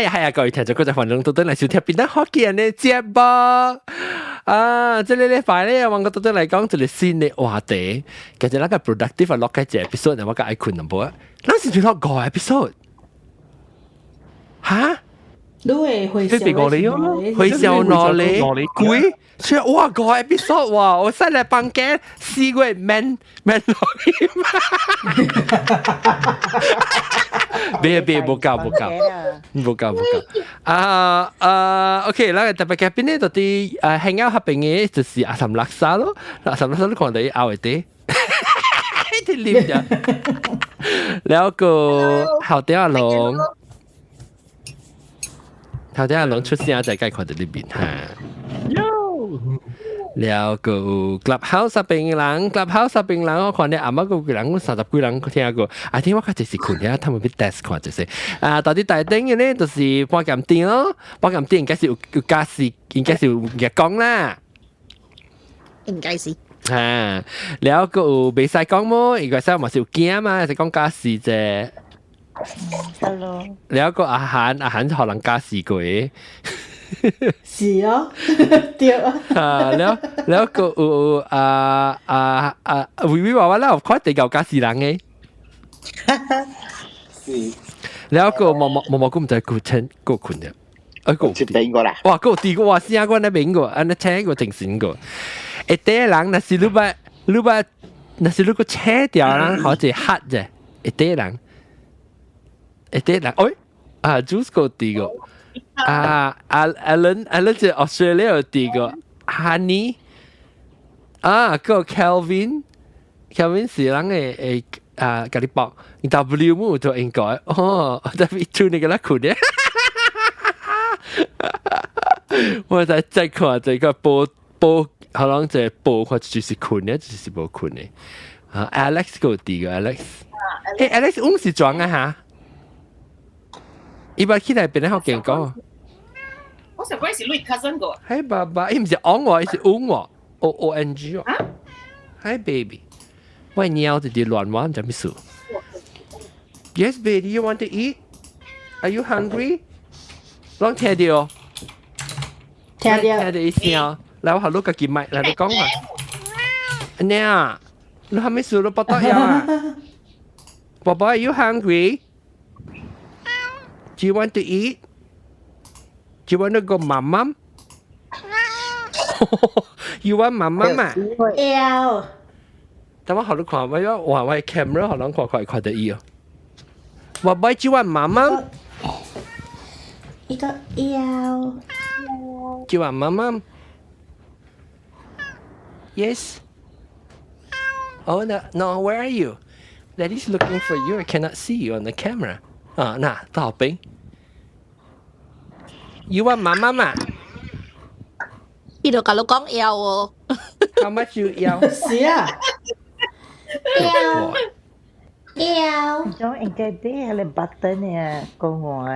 係啊係啊，各位聽眾各位觀眾都轉來收聽檳榔福建的節目啊！這個禮拜咧，我個對來講一個新的話題，其實咱個 productive 落個一 episode，我較愛睏淡薄。咱是錄五個 episode，哈？你會回這別個你咯，回小攞你鬼，所以哇個 episode 哇，我使來房間4月免免落去嘛。別別，無夠無夠，無夠無夠。啊啊，OK，咱個特別嘉賓咧，到底啊，興歐合邊嘅就是阿岑垃圾咯，阿岑垃圾你看到伊後底，一直啉著。了個後底阿龍。頭頂阿龍出聲就該看到呢邊哈。了個 Clubhouse 入邊人，Clubhouse 入邊人，我看你阿媽個幾人，30幾人聽過。啊，聽我較濟是困遐，他們去 test 看就是。啊，到底大頂嘅呢，就是半鹹店咯，半鹹店應該是有家事，應該是有日講啦。應該是。啊，了個有袂使講麼？應該使嘛是有驚嘛，是講家事啫。 Hello，了個阿韓，阿韓可能家事過。是哦，對啊。啊，了了個有啊啊啊，微微娃娃啦，看地球家事人嘅。是。了個毛毛毛毛菇毋知過請過困了，啊個出邊個啦？哇，個地個哇，聲個那邊個，啊那請個精神個。一啲人若是你捌你捌，若是你個請掉人，好似黑啫，一啲人。一啲人，哎，啊，Juice 個地個，啊，阿 Alan Alan 是 Australia 地個，Honey，啊，個 Kelvin Kelvin 是人嘅誒啊，甲你報，W 冇就應該，哦，特別做那個啦困嘅，我在再看這個報報，可能這報看就是困嘅，就是無困嘅。啊，Alex 個地個 Alex，誒，Alex 我是裝啊哈。伊捌起來變得好健講。我想講是你 cousin 個。嘿爸爸，伊毋是翁我，伊是翁我，O O N G 哦。Hi baby，我貓直直亂玩，毋知咩事。Yes baby, you want to eat? Are you hungry? 攏聽到？聽到。聽到伊聲，來我予你家己麥來你講話。按呢啊，你還沒事你不得了啊？寶寶，Are you hungry? Do you want to eat? Do you want to go mum mum? You want 媽媽嘛？要。等我予你看，我我我 camera 予人看看看得伊哦。寶寶，Do you want 媽媽？一個要。 Do you want 媽媽？Yes. Oh no, no, where are you? Daddy's looking for you. I cannot see you on the camera. 啊，嗱，到後邊。You want 媽媽嘛？伊就共你講要哦。 How much you 要？是啊。要。要。種應該啲係 button 嘅講話。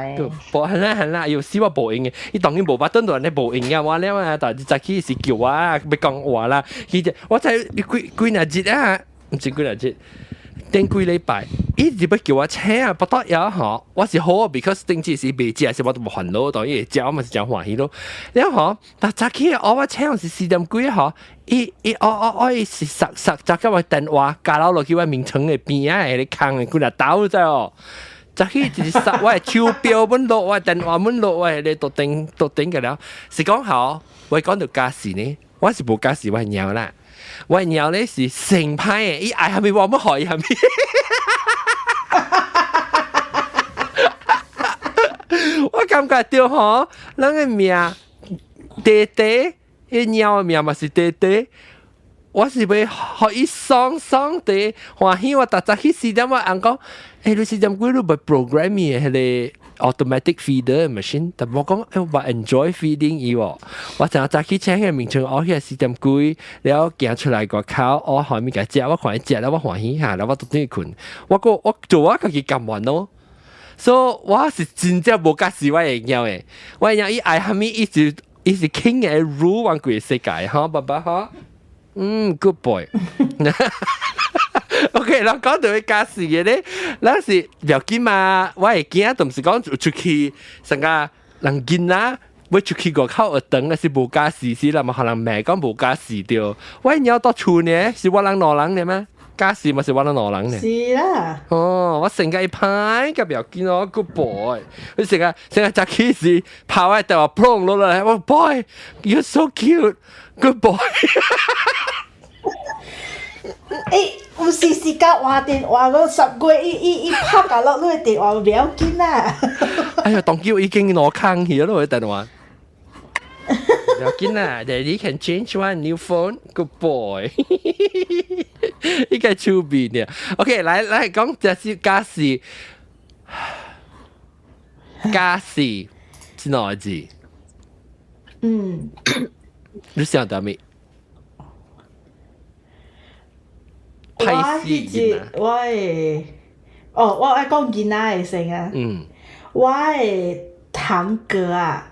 無係啦係啦，有時我無用嘅，伊當然無 button 就你無用嘅，我了啊，但係早起是叫我要講話啦，佢就我才幾幾若日啊，毋是幾若日。頂幾禮拜，伊直要叫我請啊，不得了吼！我是好，because 頂次是未食，是我都無煩惱，當然會食，我嘛是真歡喜咯。了吼，但早起我請是4點幾吼，伊伊我我我伊是實實早起我電話加落落去我眠床的邊仔彼個空的幾若兜知哦。早起就是實我的手錶阮落，我的電話阮落，我的都頂都頂個了。是講吼，我講到家事呢，我是無家事，我係貓啦。我貓咧是成派的，伊愛啥物我欲予伊啥物。我感覺著吼，咱的命短短，彼貓的命嘛是短短。我是欲予伊爽爽地歡喜。我逐早起4點我翁講，欸，你4點幾你欲 program 伊的彼個 automatic feeder machine，但我講，欸，我 enjoy feeding 伊喎。我早早起請彼個眠床，我起4點幾，了行出來外口，我予物件食，我看伊食了，我歡喜下，了我就轉去睏。我閣我做我家己甘願咯。所以我是真正無家事我的貓的，我的貓伊愛啥物，伊是伊是 king 的 rule 阮規個世界，哈，爸爸哈。嗯，good boy。OK，咱講到家事嘅咧，咱是不要緊嘛。我會驚，都毋是講出去，成個人囡仔欲出去外口學堂，是無家事時啦嘛，可能罵講無家事著。我鳥到厝呢，是我人兩人呢咩？家事嘛是我人兩人呢。是啦。哦，我成個一歹個不要緊哦，good boy。你成個成個早起時跑我電話砰落來，我 boy，you're so cute，good boy。欸，有時時間換電話，我10個月伊伊伊拍甲落你的電話不要緊啦。哎呀，當叫已經攞坑去咯，電話。不要緊啦，Daddy can change one new phone. Good boy。應該出面嘅。OK，來來講，這是家事，家事是哪個字？嗯。你想到未？我彼日我的，哦，我愛講囡仔的先啊。我的堂哥啊。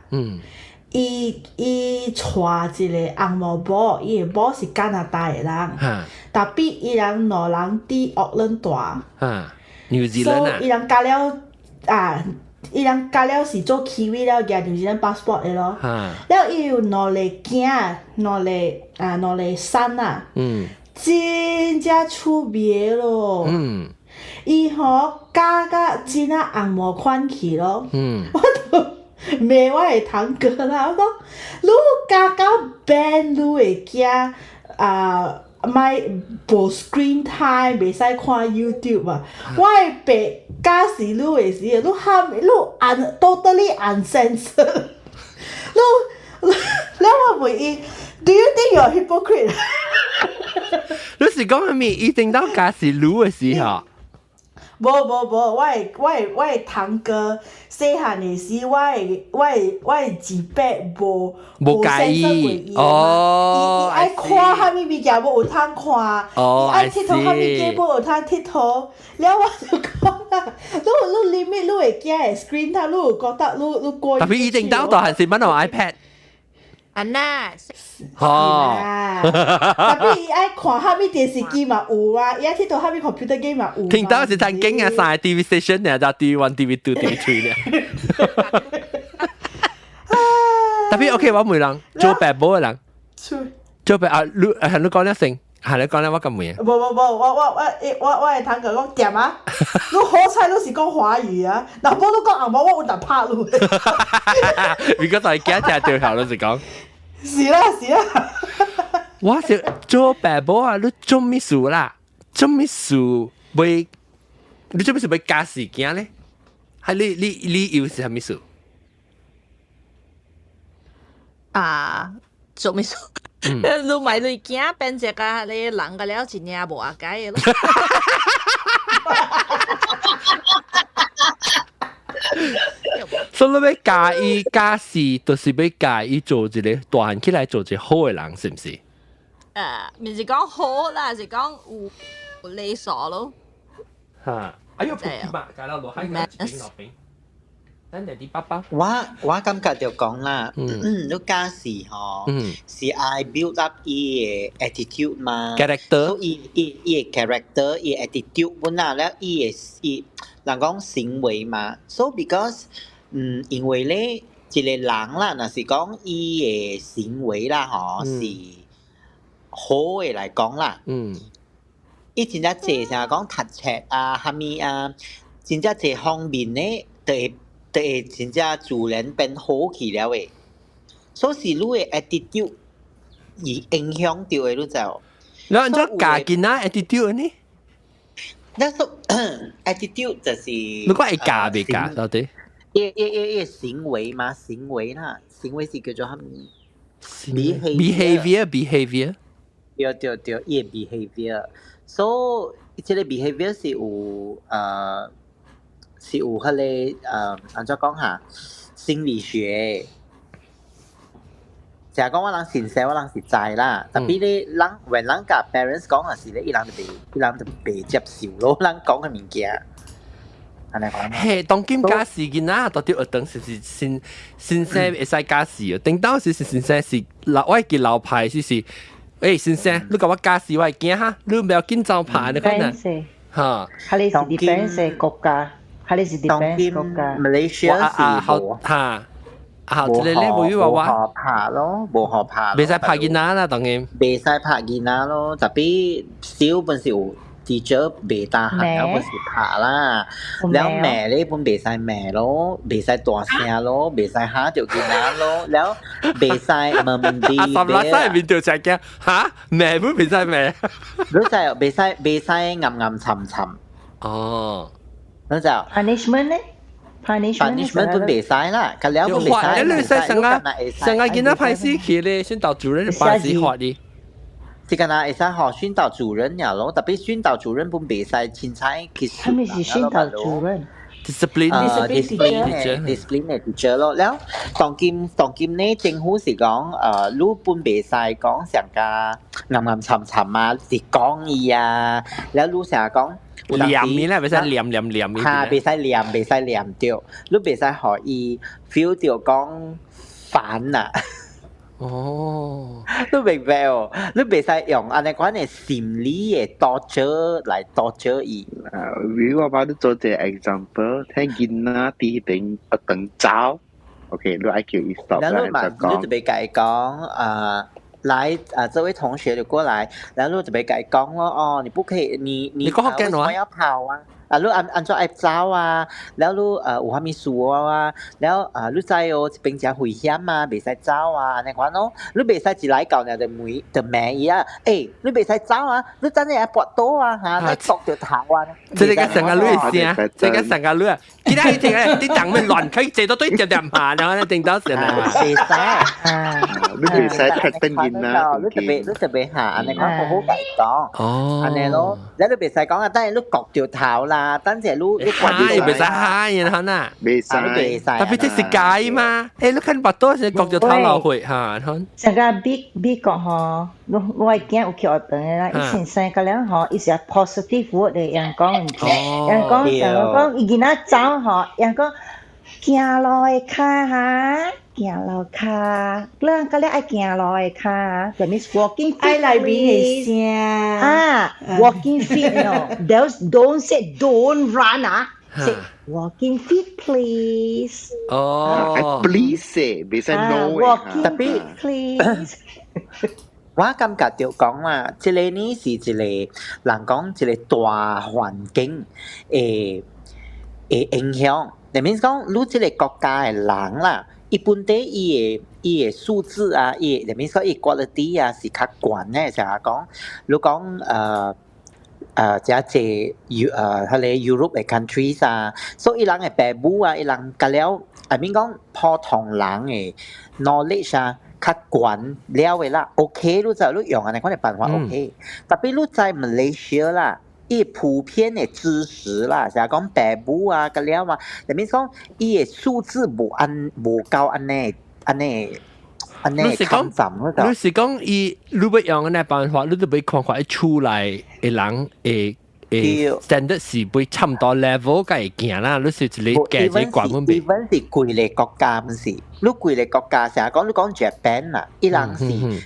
伊伊娶一個紅毛某，伊的某是加拿大的人，tapi 伊人兩人佇奧克蘭大。紐西蘭啊。所以伊人嫁了啊，伊人嫁了是做 Kiwi 了，舉紐西蘭 passport 的咯。了伊有兩个囝，兩个啊，兩個孫啊。真正趣味咯。伊吼教甲真啊紅毛款去咯。我都罵我的堂哥啦，我講你教甲 ban 你的囝啊，莫無 screen time，袂使看 YouTube 啊。我的爸教死你的時，你喊你 totally uncensored。你了我問伊，Do you think you're a hypocrite？你是講啥物？一定到教是女的時候。無無無，我的堂哥細漢的時，我的二伯無無介意哦，伊愛看啥物物件無有通看，伊愛𨑨迌啥物節目有通𨑨迌，了我就講啦，你你 limit 你的囝的 screen time，你有覺得你你過。 Tapi 伊頂到大漢時捌用 iPad。安那，哦， Tapi 伊愛看啥物電視機嘛有啊，伊愛𨑨迌啥物 computer game 嘛有。聽到是曾經啊，三個 TV station 呢，就 TV 1、TV 2、TV 3 呢。Tapi OK，我問人做爸母的人，做爸啊，你係你講了先，係你講了我咁問。無無無，我的堂哥講掂啊，你好彩你是講華語啊，若無你講紅毛，我有當拍你。如果就係驚聽對頭，你是講。是啦是啦。我是做爸母啊，你做咩事啦？做咩事會？你做咩事欲教時間咧？係你有是啥物事？啊，做咩事？你買你驚變一個你人個了，真正無阿解的咯。所以你欲教伊教事，就是欲教伊做一个大漢起來做一個好的人，是毋是？毋是講好啦，是講有禮數咯。哈！哎呦，噗嘛，教到落海個一邊落邊。咱哋啲爸爸，我感覺就講啦，你教時吼，是愛 build up 伊的 attitude 嘛，character，所以伊伊伊的 character，伊 attitude 本啦，了伊的伊人講行為嘛，so because 因為咧一個人啦，若是講伊的行為啦，吼是好的來講啦，伊真正濟像講讀冊啊，啥物啊，真正濟方面咧，就會真正自然變好去了的。所以是你的 attitude 而影響到的，你知無？你按怎教囡仔 attitude 呢？那說 attitude 就是你講會教袂教到底？伊伊伊伊行為嘛，行為啦，行為是叫做啥物？behavior behavior。對對對，伊的 behavior。So 這個 behavior 是有彼個按怎講哈？心理學。成日講我人先生，我人是知啦。Tapi 咧，人 when 人共 parents 講嘅時咧，伊人就袂接受咯。人講嘅物件，按呢講。嘿，當今教事囡仔到底學堂是是先先生會使教事啊？頂當時是先生是老，我記老派是是，誒，先生，你共我教死我驚哈，你唔要緊走拍你看啊，嚇。係你是 depends 國家，係你是 depends 國家。 Malaysia 是無嚇。啊，這個咧無語話無學拍咯，無學拍。袂使拍囡仔啦，當然。袂使拍囡仔咯，tapi 小本是有 teacher 袂 tahan 了本是拍啦，了罵咧本袂使罵咯，袂使大聲咯，袂使嚇著囡仔咯，了袂使問啲。阿三拉西面對隻驚嚇，罵本袂使罵。你就袂使袂使暗暗沉沉。哦，你就 punishment 咧？ punishment 本袂使啦，佢了本袂使。你使上啊上個囡仔歹死去咧，訓導主任把死罰你。這個呢，會使學訓導主任了咯，特別訓導主任本袂使凊彩去。他們是訓導主任。 discipline discipline discipline 嘅 teacher 咯，了當今當今呢，政府是講你本袂使講上加暗暗沉沉啊，是講伊啊，了你成日講。念伊咧，袂使念念念伊。嚇，袂使念，袂使念著，你袂使予伊 feel 著講煩啊。哦，你明白哦？你袂使用按呢款的心理的 torture 來 torture 伊。啊，如果我幫你做一個 example，聽囡仔佇彼邊學堂走，OK，你愛叫伊 stop 然後你嘛，你就欲共伊講啊。來啊，這位同學就過來，然後你就欲共伊講咯，哦，你不可以，你你講福建話要跑啊？啊，你按按怎愛走啊？然後你有啥物事啊？然後啊，你知哦，這邊誠危險啊，袂使走啊，按呢款咯。你袂使一來到爾就問就罵伊啊！欸，你袂使走啊！你等下會跋倒啊！嚇，你啄著頭啊！這個上個女聲，這個上個女啊，其他一聽咧，你當面亂開，這都對點點罵，然後咧聽到時嚟嘛。袂使，你袂使踢燈囡啊！你特別你特別嚇，按呢款好好共伊講。哦，按呢咯，你袂使講啊，等下你擱著頭啦，等下你你嗨，袂使嗨，然後呢？袂使，袂使。特別這是假嘛？欸，你看跋倒時擱著頭流血嚇，上個美美國吼，我我的囝有去學堂的啦，伊先生個了吼，伊是 positive word 的，人講，人講，人講，伊囡仔走吼，人講行路的跤哈，行路跤，你個了愛行路的跤，that means walking 愛內面的聲啊，walking feet no，don't say don't run 啊，say walking feet please。哦，please say，袂使 no 嘅，特別 please。我感覺著講啦，這個呢是一個人講一個大環境會會影響。that means 講，你這個國家的人啦，伊本底伊的伊的素質啊，伊的 that means 講伊 quality 啊是較懸的，成日講，你講遮濟 U 彼个 Europe 的 countries 啊，所以伊人的爸母啊，伊人甲了，I mean 講普通人的 knowledge 啊，較懸了的啦，OK，你就你用按呢款的辦法 OK。Tapi 你在 Malaysia 啦，伊普遍的知識啦，就係講爸母啊，甲了啊，that means 講伊的素質無按無夠按呢按呢按呢你是講你是講伊你欲用按呢辦法，你都欲看看伊出來的人會會 standard 是欲差毋多 level 才會行啦，你是一個加一個關門別。even 是規个國家毋是，你規个國家成日講你講 Japan 啦，伊人是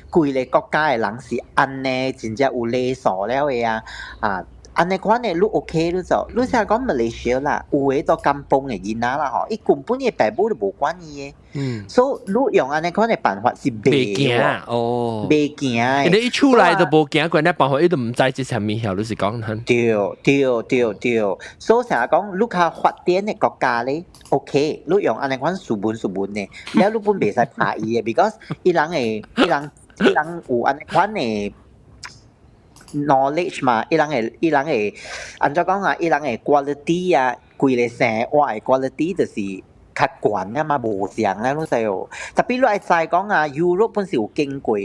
規个國家的人是按呢真正有禮數了的啊啊！按呢款的你 OK 你就，你成日講馬來西亞啦，有的都甘榜的囡仔啦吼，伊根本伊爸母都無管伊的，所以你用按呢款的辦法是袂行哦，袂行的。你一出來就無行過那辦法，伊都毋知這啥物曉，你是講很。對對對對，所以成日講你較發展的國家咧，OK，你用按呢款斯文斯文的，了你本袂使拍伊的，because 伊人會伊人伊人有按呢款的 knowledge 嘛，伊人會伊人會按怎講啊？伊人的 quality 啊，規个生活的 quality 就是較懸啊嘛，無像咧，你知哦。特別你愛知講啊，Europe 本是有經過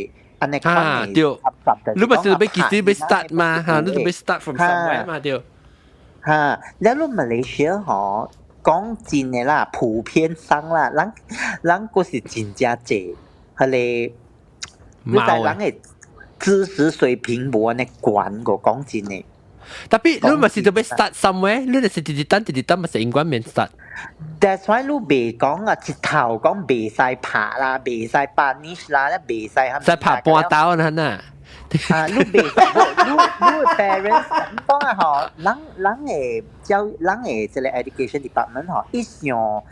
按呢款的，對，你不是欲其實欲 start 嘛？哈，你就欲 start from somewhere 嘛？對。哈，了你馬來西亞吼，講真的啦，普遍上啦，咱咱閣是真正濟，彼个，你知人的知識水平無按呢懸過，講真的。特別你咪是就欲 start somewhere，你就是直直等直直等，咪是應該免 start。 That's why 你袂講啊，一頭講袂使拍啦，袂使 punish 啦，咧袂使使拍半刀啦，呐。啊，你別你你 parents 講啊嗬，人人會教人會這個 education department 嗬，一想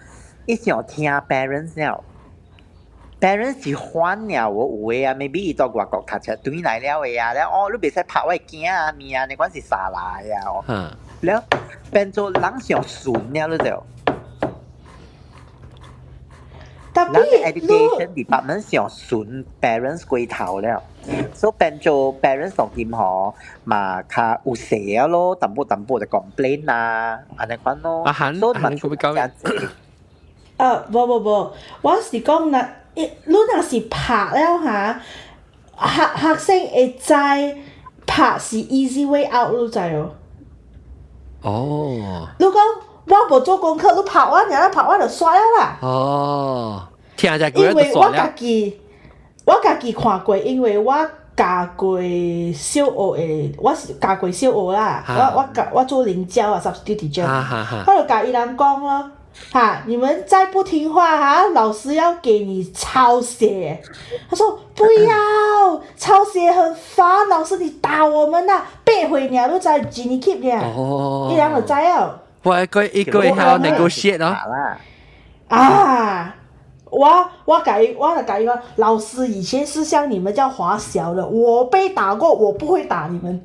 一想聽 parents 了。parents 是煩了，我有的啊，maybe 伊到外國讀冊轉來了的啊，了哦，你袂使拍我的囝啊，物啊，你管是啥來啊？哦，了變做人上順了，你就。特別 education department 上順 parents 過頭了，所以變做 parents 當今嗬嘛較有勢啊咯，淡薄淡薄就 complain 啦，按呢款咯。啊，韓所以韓國比較。無無無，我是講若，你若是拍了哈，學學生會知拍是 easy way out，你知無？哦。你講我無做功課，你拍我，爾拍我就煞了啦。哦，聽者因為我家己看過，因為我教過小學的，我是教過小學啦。我教我做臨教啊，substitute teacher，我就共伊人講咯。哈！你們再不聽話哈，老師要給你抄寫。他說不要，抄寫很煩，老師你打我們啦，8歲爾都知幾年級爾，伊人就知哦。我一個一個會曉 negotiate 咯。啊！我共伊，我就共伊講，老師以前是像你們叫華小的，我被打過，我不會打你們。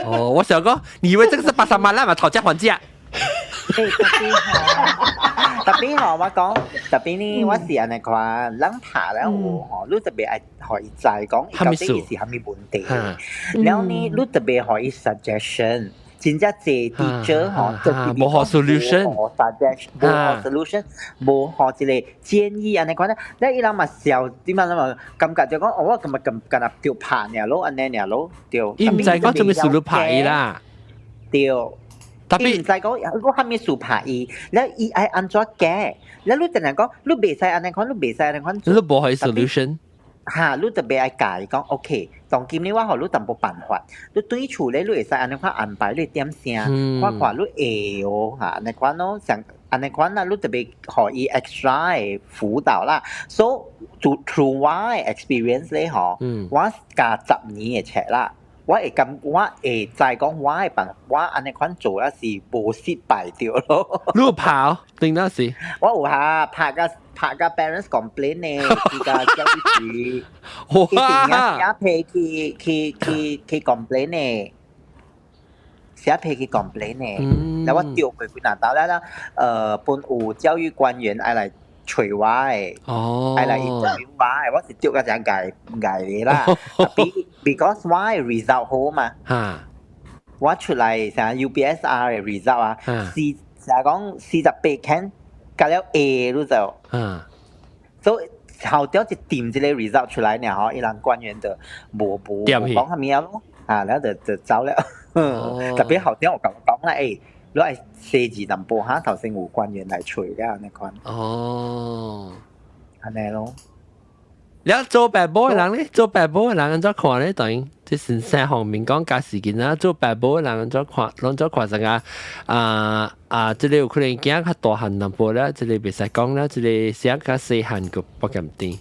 哦，我想講，你以為這個是巴沙馬蘭嘛？討價還價。特別吼，特別吼，我講特別呢，我是按呢看，人拍了有吼，你特別愛予伊知講，伊到底伊是啥物問題。了呢，你特別予伊 suggestion，真正濟 teacher 吼，無予 solution，無 suggestion，無予 solution，無予一個建議按呢款咧，咧伊人嘛笑，點啊嘛感覺就講，哦，我今日咁敢若著拍爾咯，按呢爾咯，對。伊毋知講做咩事你拍伊啦，對。特別伊毋知講，我啥物事拍伊，了伊愛按怎改？了你定定講，你袂使按呢款，你袂使按呢款做。你無予 solution。哈，你特別愛教伊講，OK，當今呢，我予你淡薄辦法，你轉厝咧，你會使按呢款安排，你點聲，看看你會哦，哈，按呢款咯，像按呢款啦，你特別予伊 extra 的輔導啦。So through 我的 experience 咧，吼，我教10年的冊啦。我會感，我會知講我的辦，我按呢款做啊是無失敗著咯。你有拍定那是？我有下拍甲拍甲 parents complain 呢，去甲教育局，一定要寫批去去去去 complain 呢，寫批去 complain 呢。然後我調過幾若道了啦，本有教育官員愛來揣我的，愛來 interview 我的，我是著甲誠𠢕𠢕的啦。Because 我的 result 好嘛，我出來啥 UPSR 的 result 啊，四成講48 can 加了 A 你就，所以後調一掂這個 result 出來呢，吼，伊人官員就無無無講啥物咯，啊，然後就就走了。特別後調我共我講啦，欸，你愛寫字淡薄哈，頭先有官員來揣了那款。按呢咯。了做爸母的人咧，做爸母的人按怎看咧？當然，這先生方面講教時間啊，做爸母的人按怎看，攏怎看成啊啊啊！這個有可能囝較大漢淡薄咧，這個袂使講啦，這個寫較細漢個不甘甜。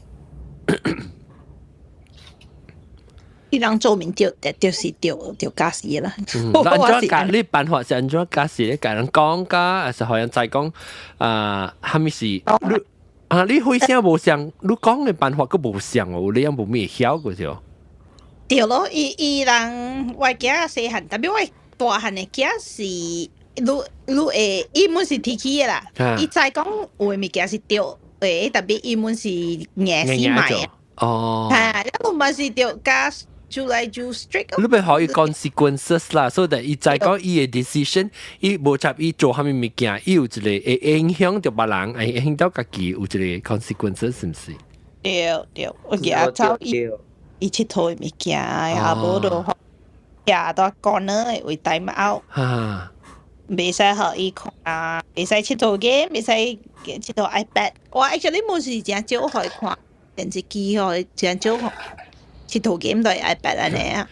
伊人做面對，就是對對教時啦。嗯，按怎教？你辦法是按怎教時咧？共人講甲，還是予人知講啊？啥物事？你啊，你會聲無相，你講的辦法閣無相哦，你樣無咩曉過就。對咯，伊伊人我囝細漢，特別我大漢的囝是，愈愈會，伊本是提起的啦。伊知講有的物件是對的，特別伊本是硬死買。哦。嚇，你嘛是著教就來就 strict。你欲予伊 consequences 啦，所以伊知講伊的 decision，伊無插伊做啥物物件，伊有一個會影響著別人，會影響到家己有一個 consequences 是毋是？對對，我記得走伊伊𨑨迌的物件，啊無就徛到 corner 的位 time out。袂使予伊看，袂使𨑨迌 game，袂使𨑨迌 iPad。我 actually 無是誠少予伊看電視機吼，誠少予𨑨迌 game 都係 iPad 按呢啊。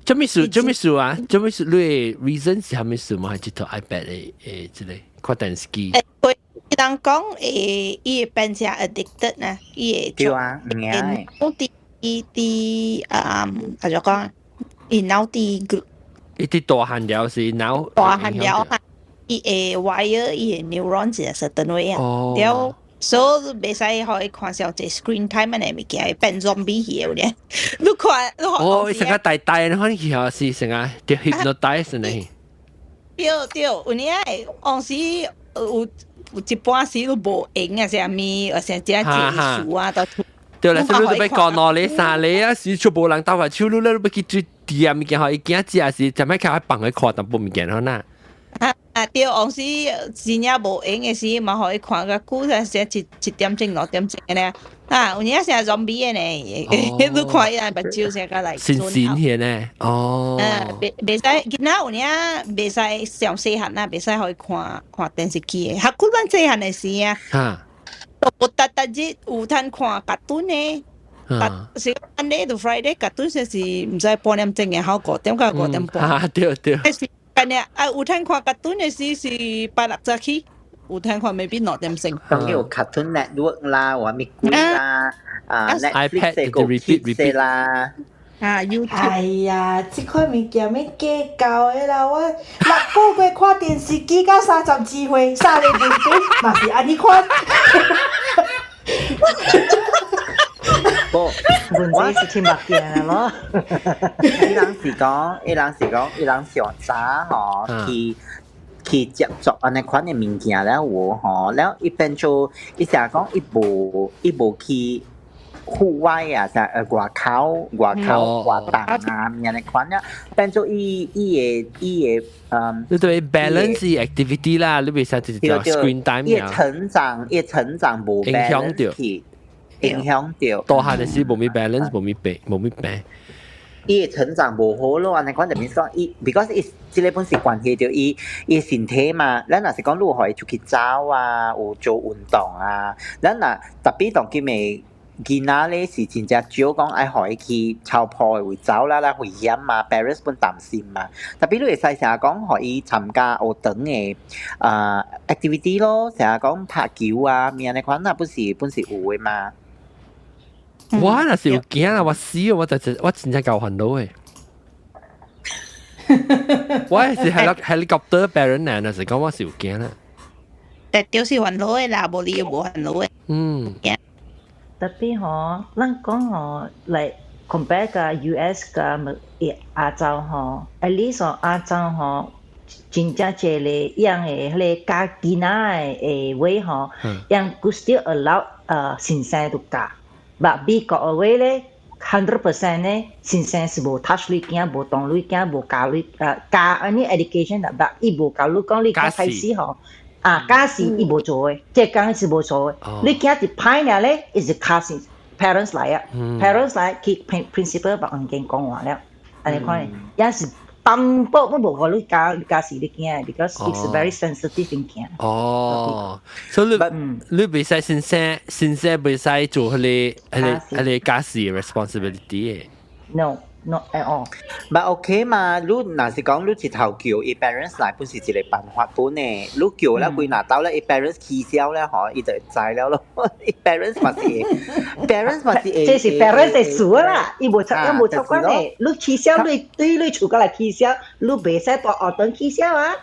做咩事？做咩事啊？做咩事？你的 reason 是啥物事嘛？係𨑨迌 iPad 的誒，這個看電視機。欸，伊人講會，伊會變成 addicted 呢，伊會對啊，毋驚。我佇佇啊，啊就講伊腦佇伊佇大漢了是腦大漢了，伊會 wire 伊的 neuron 是 certain way 啊，了，所以袂使予伊看傷濟 screen time 的物件，會變 zombie 去的咧。你看，你看。哦，成個大大的款去哦，是成個著 hypnotize 呢。對對，有影會往時有有一半時都無閒啊，啥物，或者遮濟事啊，都。對啦，所以你欲講兩个三個啊，是全部人鬥下手，你咧欲去追掂物件，予伊囝食是，就欲較放去看淡薄物件好呐。啊啊對，往時真正無閒的時，嘛予伊看較久，才一一點鐘、2點鐘的呢。啊，有影成 zombie 的呢，你看伊目睭成個來。神神的呢，哦。袂袂使，囡仔有影袂使上細漢啊，袂使予伊看看電視機的。較久咱細漢的時啊，都無逐逐日有通看卡通的。是 Monday to Friday 卡通就是毋知半點鐘的，好5點到5點半。啊，對對。今日啊，有通看卡通的時是拜六早起，有通看 maybe 2點鐘。當然有 Cartoon Network 啦，有物鬼啦，啊 Netflix 個 repeat 啦。啊，YouTube。哎呀，這款物件免計較的啦，我6個月看電視機到32歲，32歲嘛是按呢款。無，我是親目鏡咯。伊人是講，伊人是講，伊人上早吼去去接觸按呢款的物件了有吼，了伊變做伊成日講伊無伊無去戶外啊，啥外口外口活動啊，按呢款了，變做伊伊的伊的嗯，你對 balance activity 啦，你袂使直接 screen time。伊成長伊成長無影響著。影響著。大漢的時無咪 balance，無咪病，無咪病。伊的成長無好咯，按呢款就變講伊，because 伊這个本是關係著伊伊身體嘛。咱若是講你予伊出去走啊，有做運動啊，咱若特別當今的囡仔咧是真正少講愛予伊去草坡的位走啦，啦危險嘛，parents 本擔心嘛。特別你會使成日講予伊參加學堂的啊 activity 咯，成日講拍球啊，物按呢款啊，本是本是有的嘛。我若是有驚啊，我死我就我真正夠煩惱的。我是 helicopter parent 呢，若是講我是有驚啦。但就是煩惱的啦，無你無煩惱的。特別吼，咱講吼，來 compare 佮 US 佮亞洲吼，at least 亞洲吼，真正濟個樣的彼个教囡仔的話吼，樣閣 still allow 先生都教。但美國的話咧，100% 咧，先生是無 touch 你囝，無動你囝，無教你，教按呢 education 啦，但伊無教你講你剛開始吼，啊，教時伊無做的，這工是無做的。你囝一歹爾咧，伊是教是 parents 來啊，parents 來去 principal 別案件講話了，按呢款，也是淡薄都無予你教教時你囝，because it's very sensitive 物件。哦，所以你你袂使先生先生袂使做彼个彼个彼個教師 responsibility 的。 No, not at all. 嘛 OK 嘛，你若是講你一頭叫伊 parents 來，本是一個辦法本呢。你叫了幾若兜咧，伊 parents 起痟了吼，伊就會知了咯。伊 parents 嘛是，parents 嘛是會。這是 parents 的事啦，伊無插，伊無插關的。你起痟，你對你厝過來起痟，你袂使蹛學堂起痟啊。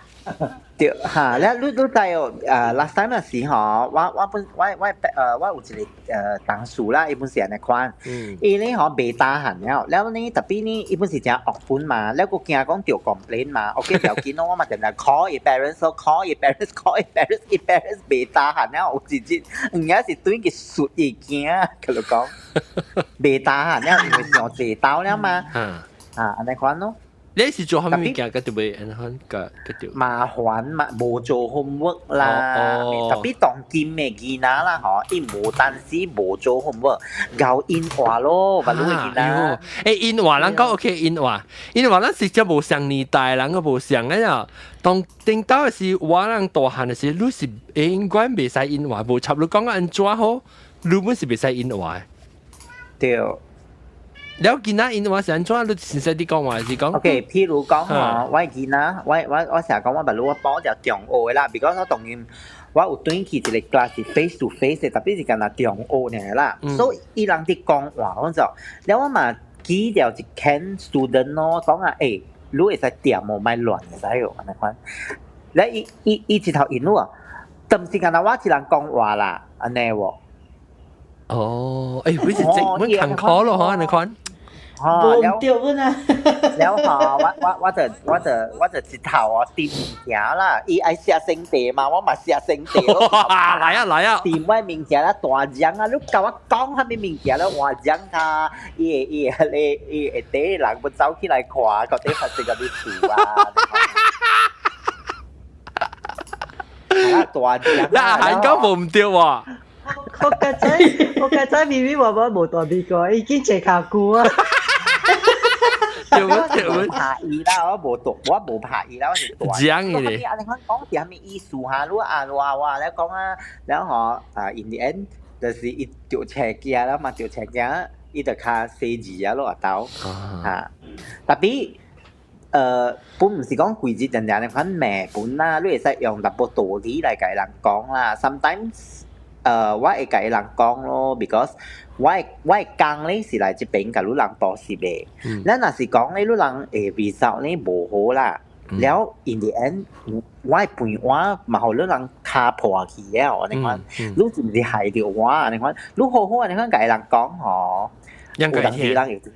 對嚇，咧你你知哦？last time 那時吼，我我本我我我有一個同事啦，伊本是按呢款，伊咧吼袂 tahan 了，了呢特別呢，伊本是誠惡本嘛，了閣驚講著 complain 嘛，OK 條件咯，我嘛定定 call 伊 parents，call 伊 parents，call 伊 parents，伊 parents 袂 tahan 了，有一日毋影是對佢術伊驚，佢就講袂 tahan 了，因為上濟兜了嘛，啊按呢款咯。你是做啥物物件？個特別按款個個條麻煩嘛，無做 homework 啦，特別當今的囡仔啦，吼，伊無單止無做 homework，𠢕𪜶話咯，嘛你的囡仔。欸，𪜶話人講 OK，𪜶話，𪜶話咱是才無相年代，人個無相個呀。當頂到的時，我人大漢的時，你是應該袂使𪜶話，無插你講按怎好，你本是袂使𪜶話。對。了囡仔𪜶話是按怎？你先生你講話是講？OK，譬如講吼，我囡仔，我成日講我捌我報條中學的啦，because 我當然我有轉去一個 class 是 face to face 的，特別是干焦中學爾啦，所以伊人佇講話，我就，了我嘛記著一間 student 咯，講啊，欸，你會使恬無，莫亂會使哦，按呢款。了伊伊伊一頭應你啊，當時干焦我一人講話啦，按呢喎。哦，欸，會是正，會坎坷咯，嗬，按呢款。哦，了對啊，了吼，我就一頭哦掂物件啦，伊愛寫生地嘛，我嘛寫生地咯。來啊來啊！掂我物件啦，大獎啊！你共我講啥物物件啦，換獎啊！伊會伊會彼個伊會底人要走起來看，到底發生啥物事啊？啊，大獎！那韓國無毋對喎。我家仔明明話我無蹛美國，已經坐較久啊。對唔對？我拍伊啦，我無蹛，我無拍伊啦，我是大。講嘅。啊，你看講是啥物意思哈？你啊，話話咧講啊，了吼啊，in the end 就是伊著車鏡啦嘛，著車鏡，伊就較細緻啊咯，阿兜嚇。Tapi 本毋是講規日人人款罵本啦，你會使用淡薄道理來共人講啦。Sometimes 我會共伊人講咯，because 我的工咧是來這邊共你人補習的。咱若是講咧，你人會 result 咧無好啦，了 in the end 我的飯碗嘛予你人敲破去了，按呢款，你是毋是害著我按呢款？你好好按呢款共伊人講吼，有當時人會聽，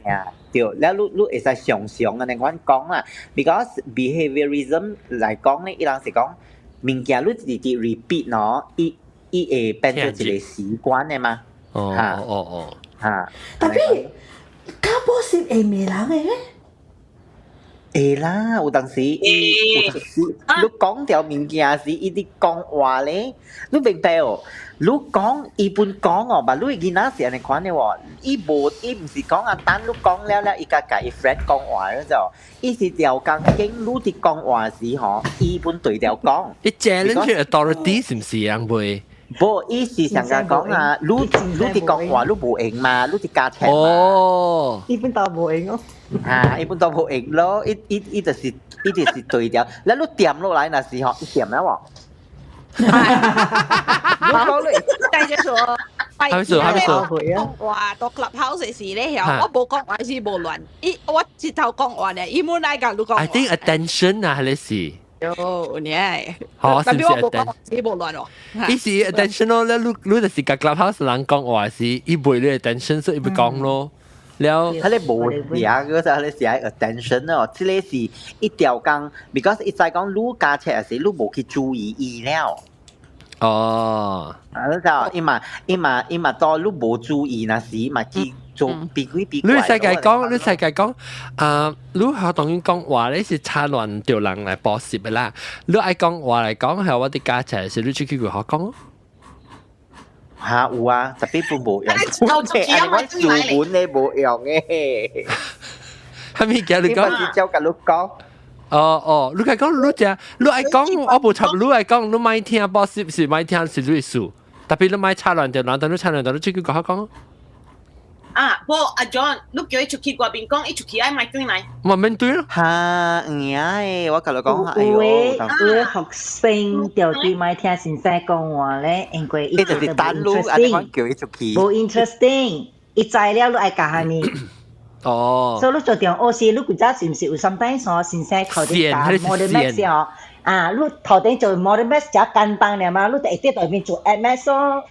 對，了你你會使常常按呢款講啦，because behaviorism 來講咧，伊人是講物件你直直 repeat 喏，伊伊會變做一個習慣的嘛。哦哦哦，嚇。 Tapi 教補習會罵人的咩？會啦，有當時伊有當時你講著物件時，伊佇講話咧，你明白哦？你講伊本講哦，但你囡仔是按呢款的喎，伊無伊毋是講啊，等你講了了，伊才共伊 friend 講話了就，伊是調工經你佇講話時吼，伊本對著講。伊 challenge authority 是毋是樣袂？無，伊是上甲講啊，你你佇講話你無閒嘛，你佇加錢嘛。哦，伊本都無閒哦。啊，伊本都無閒咯，伊伊伊就是伊就是對著，了你恬落來若是吼，伊恬了無？你講你，繼續說，還沒說，還沒說。哇，到 clubhouse 時咧，我無講話是無亂，伊我一頭講話咧，伊滿來共你講。 I think attention 啊，係是。有你係，好，是唔是 attention？是無亂哦。伊是 attention 咯，你你就是共 clubhouse 人講話是，伊袂你 attention，所以伊袂講咯。了，佢哋無寫嗰陣，佢寫 attention 哦，這個是一條工，because 伊知講你加冊時，你無去注意伊了。哦，啊，你知伊嘛伊嘛伊嘛當你無注意那時嘛去做比鬼比怪。你世界講，你世界講，啊，你學當然講話你是插亂著人來補習的啦。你愛講話來講，係我哋加冊時，你出去學講。嚇有啊，特別本無用，我書本咧無用嘅。係咪叫你講？是照共你講。哦哦，你講你只，你愛講我無插，你愛講你莫聽補習是莫聽是你的事，特別你莫插亂著人，等你插亂著，你出去學講。啊，無阿 John，你叫伊出去外面講，伊出去愛莫轉來。嘛免對咯。嚇，有影的，我共你講，哎有的有的學生就對莫聽先生講話咧，因為伊就是單路，按呢款叫伊出去。無 interesting，伊知了你愛教啥物。哦。所以你做中學時，你古早是毋是有 sometimes 吼先生頭頂教 modern maths 吼？啊，你頭頂做 modern maths 誠簡單爾嘛，你就會佇內面做 add maths 咯。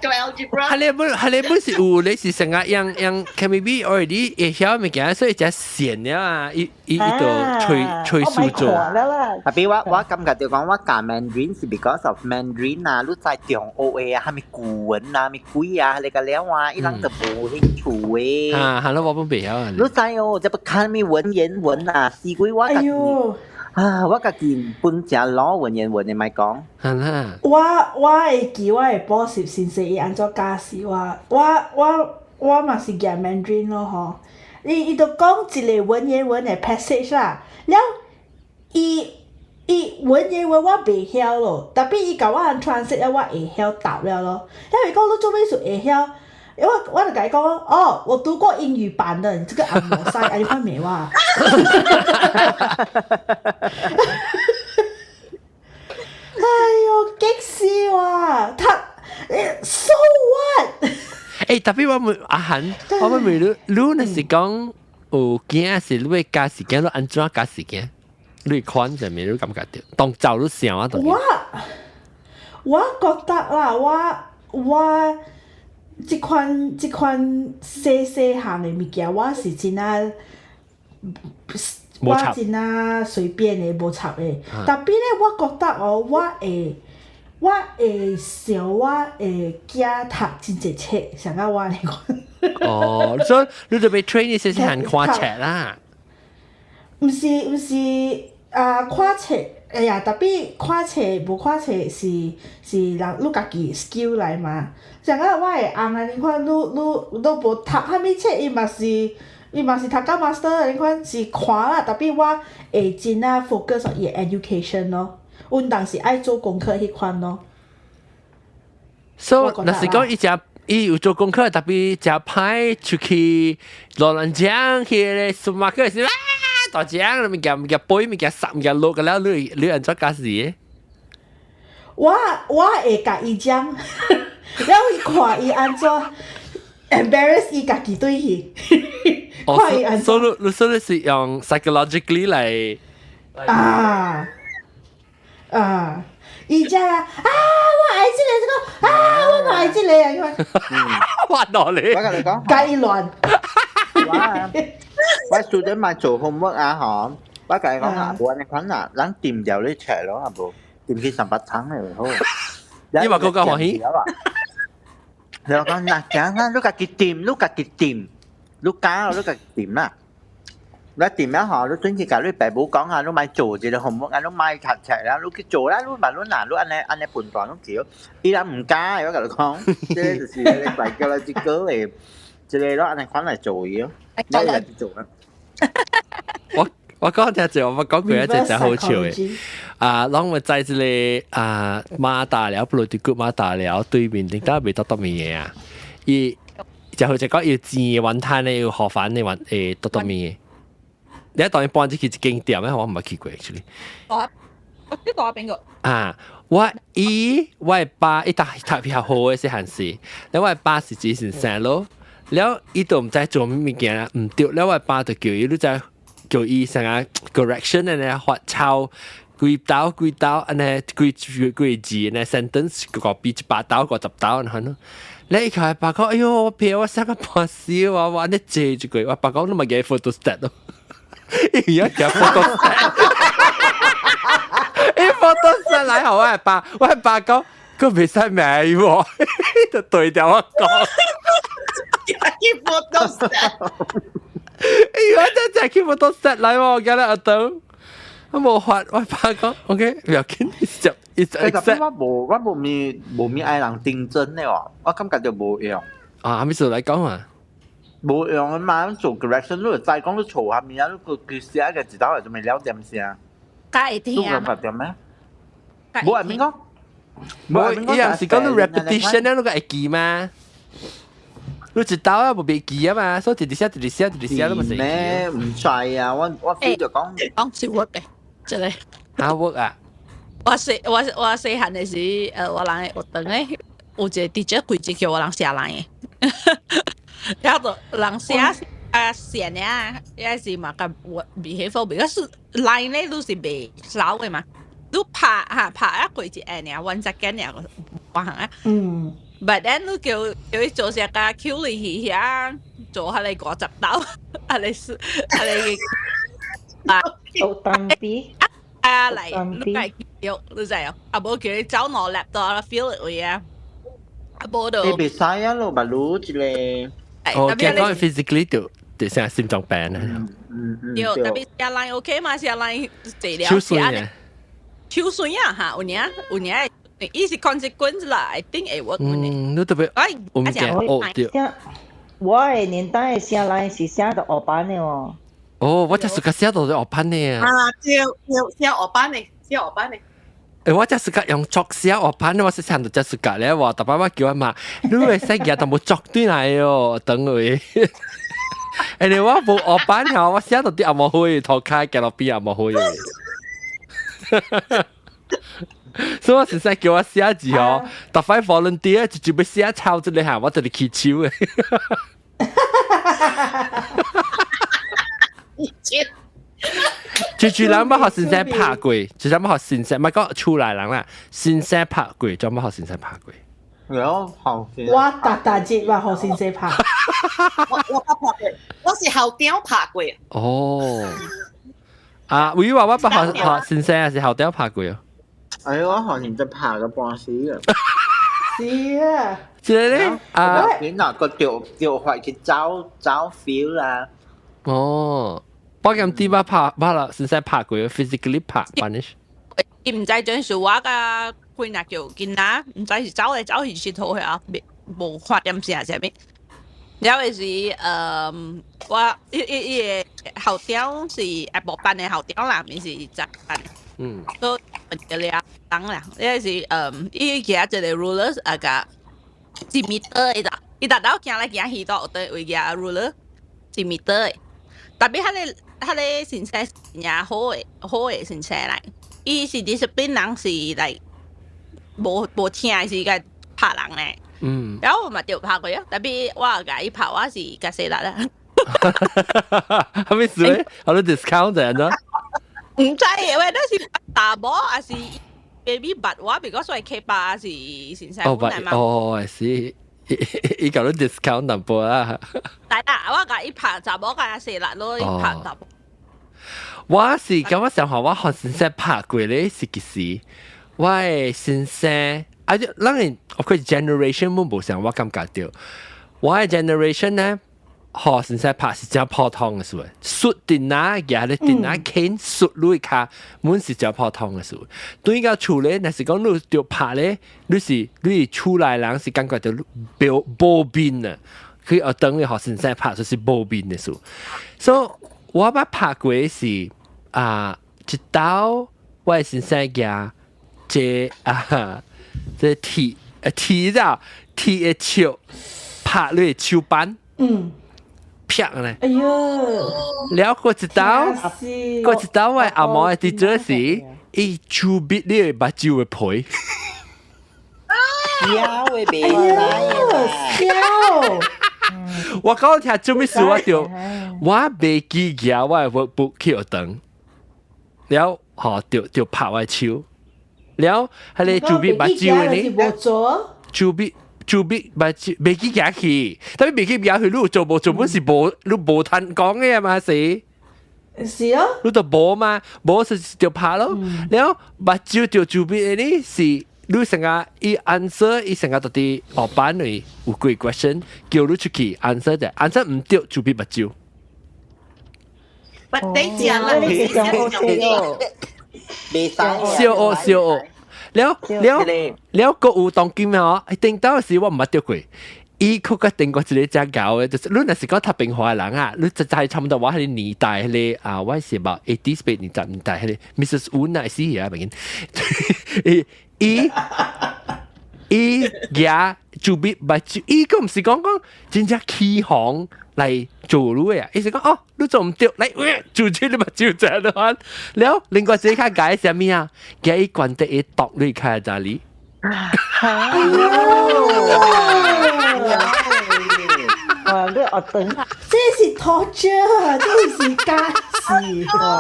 做 algebra。係你本係你本是有，你是成日用用 KMB already 會曉物件，所以才線了啊！伊伊伊就吹吹數做。特別我我感覺就講我教 Mandarin 是 because of Mandarin 啊，你在中學的啊，啥物古文啊，啥物鬼啊，你個了啊，伊人就無興趣的。啊，係咯，我本袂曉啊。你知哦，這不看啥物文言文啊，死鬼我家己。啊！我家己本誠老文言文的，莫講。係啦。我我會記我的補習先生伊按怎教示我，我我我嘛是舉 Mandarin 咯吼。伊伊就講一個文言文的 passage 啦，了伊伊文言文我袂曉咯，特別伊共我 translate 了，我會曉答了咯。因為講你做咩事會曉？因為我就共伊講，哦，我讀過英語版的，你這個紅毛屎，按呢款罵我。哎喲，激死我！他，so what？欸，特別我問阿韓，我問你，你若是講有囝是你會教時間，你按怎教時間？你看啥物？你感覺著？當走你想啊？我覺得啦，我這款細細項的物件，我是真啊，我真啊隨便的，無插的。特別咧，我覺得哦，我會想我的囝讀真濟冊，像甲我按呢款。哦，所以你就欲 train 伊細細漢看冊啦。毋是啊，看冊，哎呀，特別看冊無看冊是人你家己 skill 來嘛。像甲我的翁按呢款，你都無讀啥物冊，伊嘛是讀到 master 按呢款是看啦，特別我會真啊 focus on 伊的 education 咯。阮當時愛做功課彼款咯。所以若是講伊食伊有做功課，特別食歹出去老人家去咧 supermarket 時啊，大隻物件物件杯物件濕物件落個了，你按怎教時？我會共伊講，了伊看伊按怎 embarrass 伊家己對去，看伊按怎。所以你是用 psychologically 來啊啊！伊只啊啊！我愛這個這個啊！我嘛愛這個啊！我落你，我共你講，共伊亂。我 student 嘛做 homework 啊，嗬，我共伊講啊，無按呢款啊，咱掂掉你冊咯，啊無掂去300層的好。你嘛閣較歡喜？你講嗱，講啦，你家己掂，你家己掂，你教你家己掂啦。你掂了吼，你轉去共你爸母講啊，你莫做這個 homework 啊，你莫讀冊啦，你去做啦，你嘛你若你按呢按呢判斷攏對，伊人毋敢，我共你講，這個就是你大叫來一個月，這個攏按呢款來做伊咯，你來去做啊。我講聽者，我講過一隻真好笑的。啊，攏會在這個啊馬大寮，布魯迪古馬大寮對面頂搭賣多多麵的啊。伊就好似講要煎雲吞的，有河粉的雲多多麵的。你當然搬進去一間店咧，我毋捌去過，actually。我我知道邊個？啊，我伊我爸伊讀讀比較好的細漢時，了我爸是只是生咯，了伊都毋知做啥物件毋對，了我爸就叫伊，你知叫伊啥個 correction 的呢，發抄幾刀幾刀，按呢幾幾字呢 sentence 個比100刀50刀按呢咯。你伊看爸講，哎喲，我騙我寫個半死我我按呢借一句，我爸講你嘛給 photostat 咯。伊要寄 photostat，伊 photostat 來予我爸，我爸講，佢袂使罵伊喎，就對著我講。去 photostat，哎呦，真真去 photostat 來喎，今日阿東，我無法，我爸講，OK，不要緊，就 it's accept。我無咪愛人訂正的喎，我感覺就無用。啊，啥物事來講啊？無用啊嘛，做 correction 你就知講你錯啥物啊，你佢寫個一道就咪了點聲。較會聽。你有感覺著咩？無係邊個？無，伊也是講你 repetition 咧，你個會記嗎？你一道啊，無袂記啊嘛，所以一直寫，一直寫，一直寫，你咪會記。咩？毋知啊，我 feel 就講講是 work 的，這個。啊 work 啊！我細漢的時，我人學堂咧，有一個 teacher 規日叫我人寫 line 的，然後就人寫啊線啊，也是嘛，共我 behave because line 咧都是袂老的嘛，你拍哈拍啊過一下爾，one second 爾，換行啊。But then 你叫伊做啥個 Q 里去遐做下你50刀，啊你是啊你啊，有單比啊嚟，你該叫你知哦，啊無叫伊走兩粒到 feel it 位啊，啊無就你袂使啊咯，嘛你一個哦，驚講 physically 就成心臟病啊。對，特別寫 line OK 嘛，寫 line 濟了，手酸啊，手酸啊哈，有影有影，伊是 consequence 啦，I think 會 work。嗯，你特別，我唔驚，哦對。我的年代寫 line 是寫到黑板的哦。哦，我就是個寫到黑板的啊。啊，對對，寫黑板的，寫黑板呢。誒，我這是個用作寫黑板，我是想到這是個咧，我特別我叫我媽，你會使舉淡薄作對來哦，等佢。誒，你我無黑板吼，我寫到啲紅毛灰，塗跤行路邊紅毛灰。所以我先生叫我寫字哦，特快 volunteer 就準備寫抄這個下，我就嚟起手嘅。就就人捌予先生拍過，就人捌予先生，毋係講厝內人啦，先生拍過，就捌予先生拍過。有學我逐逐日捌予先生拍。我捌拍過，我是校長拍過。哦，啊，會話我捌予學先生還是校長拍過啊？哎，我學先生拍個半死啊！是啊，這個咧啊，你若個掉掉發去走走 feel 啦。哦。保險啲捌拍捌啦，先生拍過，physically 拍 punish。伊毋知陣時我佮幾若叫囡仔，毋知是走來走去𨑨迌遐，無看點啥啥物。了後時，我伊伊伊个校長是下晡班的校長啦，毋是早班的。都一個人啦，了時，伊舉一個 ruler 啊，共一米多的，伊逐晝行來行去都有佇位舉 ruler 一米多的。特別彼個先生真正好的好的先生來，伊是 discipline 人是來無無聽是共拍人咧。然後我嘛著拍過啊，特別我共伊拍我是較細力啦。啥物事咧？好多 discount 就係毋知喂，那是查某還是 baby 捌我，because 我係爸是先生哦，捌哦，是。伊共你 discount 淡薄啊。但啦，我共伊拍查某較細力咯，伊拍查某。我是感覺上學我予先生拍過咧是幾時？我的先生啊，就咱的 of course generation 滿無相，我感覺著。我的 generation 呢，予先生拍是真普通的事。摔電腦，舉咧電腦鉗摔你跤，滿是真普通的事。對到厝咧，若是講你著拍咧，你是你厝內人是感覺著無無面啊。去學堂予先生拍就是無面的事。所以我捌拍過是啊，一道我的先生舉這啊，這鐵鐵咋鐵的尺拍你的手板。啪咧！哎喲！了過一道，過一道我阿嬷的 teacher 是，伊手筆你的目睭的皮。笑的袂使笑！我講聽做咩事我就我袂記舉我的 workbook 去學堂，了吼就就拍我的手，了彼個手筆目睭的呢？手筆。手筆目睭袂記舉去，但係袂記舉去，你有做無做本是無，你無通講的嘛是？是啊，你就無嘛，無是就拍咯。了目睭著手筆的呢是，你成個伊 answer，伊成個到佇黑板裏有幾 question，叫你出去 answer 者，answer 毋對手筆目睭。不得講啦，你是上學袂使小學小學。了了了，閣有當今吼，頂當時我毋捌著過，伊閣較頂過一個真𠢕的，就是你若是講讀平華的人啊，你實在差不多我彼個年代彼個啊，我是about 80s 八年十年代彼個 Mrs. Woon 啊，死啊，袂緊，伊伊伊舉手筆目睭，伊閣毋是講講真正起哄來做你的啊，伊是講哦，你做毋對，來做出你目睭這樣了，另外一個較𠢕啥物啊？舉伊懸佇伊剁你跤這裡。哎哇！你學堂，這是 torture，這是假事。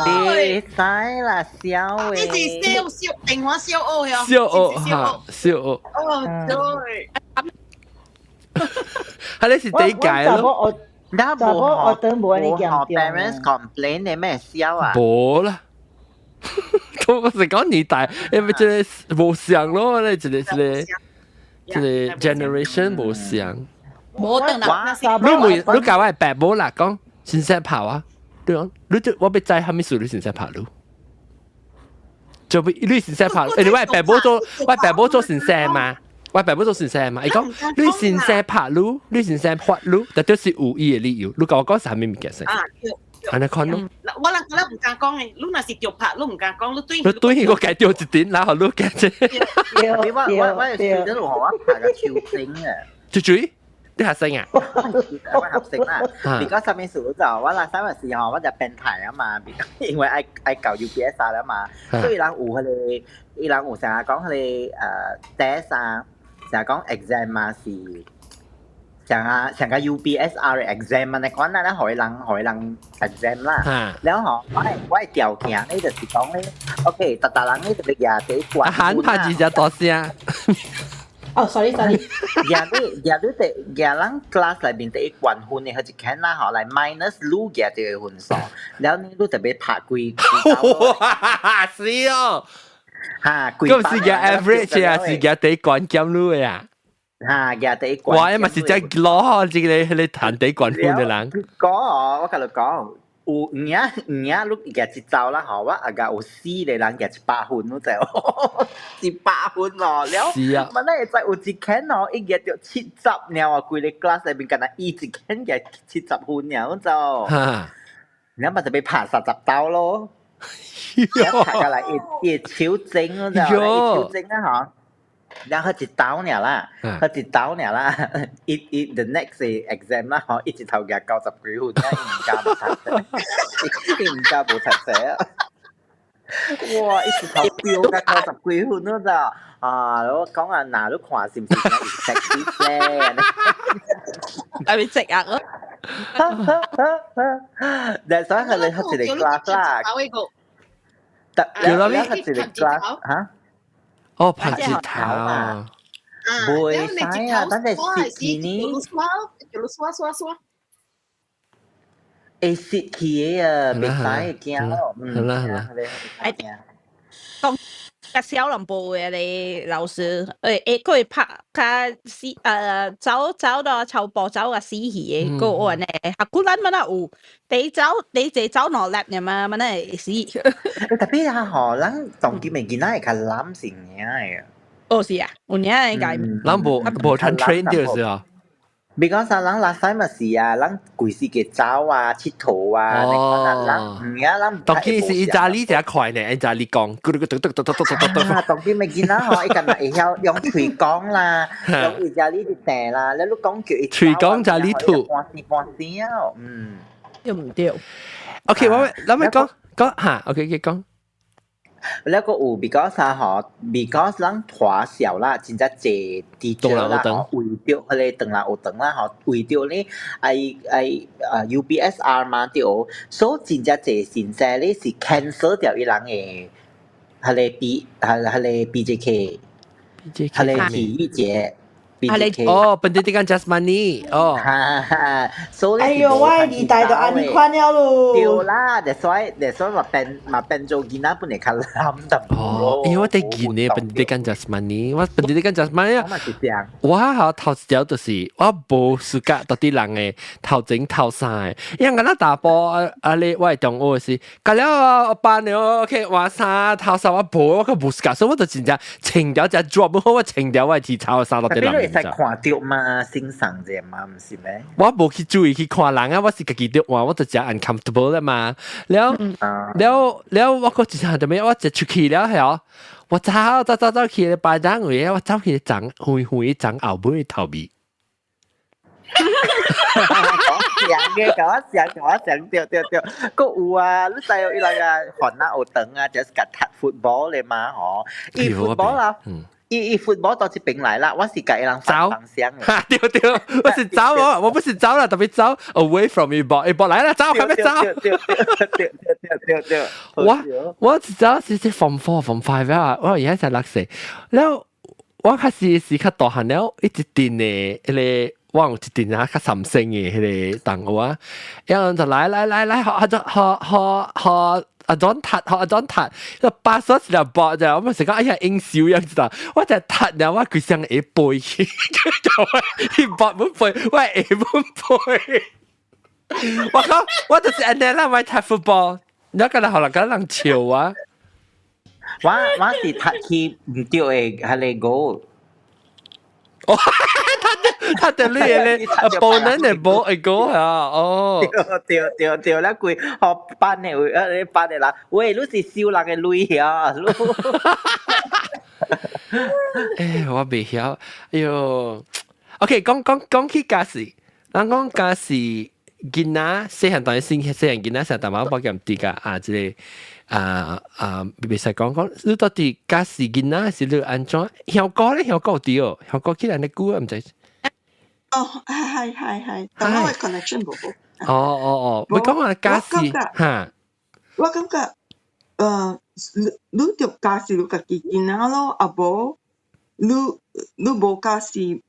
袂使啦，笑的。這是笑笑電話笑學笑學哈，笑學。哦，對。係你是第一屆咯。那查某學堂無按呢嚴重。 parents complain 的咩笑啊？無啦。我是講年代，因為這個無相咯，你這個這個這個 generation 無相。無等啦。你問你教我爸母啦，講先生拍我，你講你就我欲知啥物事，你先生拍你。就你先生拍，欸，我爸母做我爸母做先生嘛，我爸母做先生嘛，伊講你先生拍你，你先生罰你，絕對是有伊的理由。你共我講啥物物件先？啊，按呢款咯。我人覺得毋敢講嘅，你若是著拍，你毋敢講，你對你對個改掉一點，然後你改啫。我時陣我拍個手整啊。豬豬，你學生啊？我學生啦。比較上面數就我那三個時候我就變態啊嘛，因為愛愛搞 UPS 啦嘛，所以人有彼個，伊人有成日講彼個test 啊，成日講 exam 嘛是。像啊，像個 UPSR exam 啊，你講那咧，予人予人 exam 啦，然後我的條件咧就是講咧，OK，逐逐人咧就要舉第一關。喊拍字就大聲。哦，sorry sorry。舉你舉你第舉人 class 內面第一關分的，彼一間啦吼，來 minus 你舉這個分數，然後你你特別拍幾幾。哇，是哦。哈，咁是舉 average 啊，是舉第一關減你的啊。哈，舉第一關。哇，嘛是真攞這個彼個談第一關分的人。講哦，我共你講，有有影有影，你舉一組啦吼，我啊個有四個人舉100分，你知無？100分咯，了。是啊。嘛，咱會知有一間哦，伊舉著70爾啊，規个 class 內面干焦伊一間舉70分爾，你知無？哈。你嘛就欲拍30刀咯。了拍過來，伊伊手整，你知無？伊手整啊吼。然後一刀爾啦，彼一刀爾啦，伊伊 the next exam 啦，吼，伊一頭舉90幾分，伊毋敢無讀冊，伊毋敢無讀冊啊！哇，伊一頭飆甲90幾分，你知啊？我講啊，若你看是毋是 effective 咧？係咪積壓咯？但所以佢哋彼一個 class 啦，叫啥物？彼一個 class 嚇？哦，拍舌頭啊！袂使啊，等陣蝕去呢。叫你刷刷刷。會蝕去的啊，袂使會驚咯。好啦好啦。哎，講較小人部的咧老師，欸，佢會拍較死走走到超步走較死去的，個按呢，啊古咱嘛若有，第一走第一個走兩粒爾嘛，嘛若會死。特別啊吼，咱當今的囡仔會較懶是有影的。哦是啊，有影應該。咱無無通 train 著是啊。 because 啊，咱 last time 嘛是啊，咱規時個走啊、𨑨迌啊，你講啊，咱毋影咱。當今是意大利才快呢，意大利講，咕嚕咕嘟嘟嘟嘟嘟嘟嘟。啊，當今的囡仔吼，伊敢若會曉用喙講啦，用意大利的訂啦，你講叫伊。喙講就你吐。半死半死啊，嗯。對毋對？OK，我咱咪講講嚇，OK，佢講。了閣有 because 啊吼，because 咱大小啦，真正濟 teacher 啦吼，為著彼個唐人學堂啦吼，為著咧愛愛啊 UPSR 嘛對，所以真正濟先生咧是 cancel 掉伊人的彼个 B 彼彼个 BJK，彼个體育節。哦，Pendidikan Jasmani，哦，哈哈，所以哎喲，我的年代就按呢款了咯。對啦，that's why 嘛變做囡仔本來較懶淡薄哦，因為我哋見呢 Pendidikan Jasmani，我 Pendidikan Jasmani 我嘛是這樣。我吼頭一條就是我無暑假到底人的頭前頭衫的，因為我大埔啊你我的同學是，隔了我班了 OK 換衫頭衫我無，我閣無暑假，所以我就真正穿掉隻 drop 好，我穿掉我的體操衫落底人。會使看著嘛，欣賞者嘛，毋是咩？我無去注意去看人啊，我是家己著換，我就誠 uncomfortable 啦嘛。了了了，我閣一下就咩？我一出去了後，我走走走走去擺檔位，我走去長遠遠長後尾頭尾。講想嘅，共我想，共我想，對對對，閣有啊，你知影伊人啊，番仔學堂啊，就是共踢 football 咧嘛，吼，伊 football 啦。伊伊 football 到這邊來啦，我是共伊人反方向嘅。對對，我是走哦，我不是走啦，特別走 away from 伊波，伊波來啦，走，快點走。對對對對對對。我是走是是 form four form five 啊，我而家才6歲，然後我開始是較大漢了，一直定的彼个。我有一陣啊較三星的彼个同學啊，然後就來來來來，學學學學學阿莊踢，學阿莊踢，就巴索一粒波就，我咪成講哎呀英少樣子啦，我就踢了我規身會背去，就伊波本背，我會本背。我講我就是按呢啦，我踢 football，你講啦，後來講人笑啊。我是踢去毋對的彼个 goal。哦，他哋你咧，opponent 嘅無 ego 啊，哦，對對對，咧規學班的位，啊，你班的人，喂，你是收人的鐳啊？欸，我袂曉，哎喲，OK，講講講起家事，人講家事囡仔細漢當然先細漢囡仔成淡薄保險啲㗎啊，這個啊啊，袂使講講，你到底家事囡仔是你按怎？香港咧，香港有啲哦，香港起來你久啊，毋知。哦，係係係係，但我 connection 無好。哦哦哦，咪講話家事嚇。我感覺，你你著教示你家己囡仔咯，啊無，你你無教示，你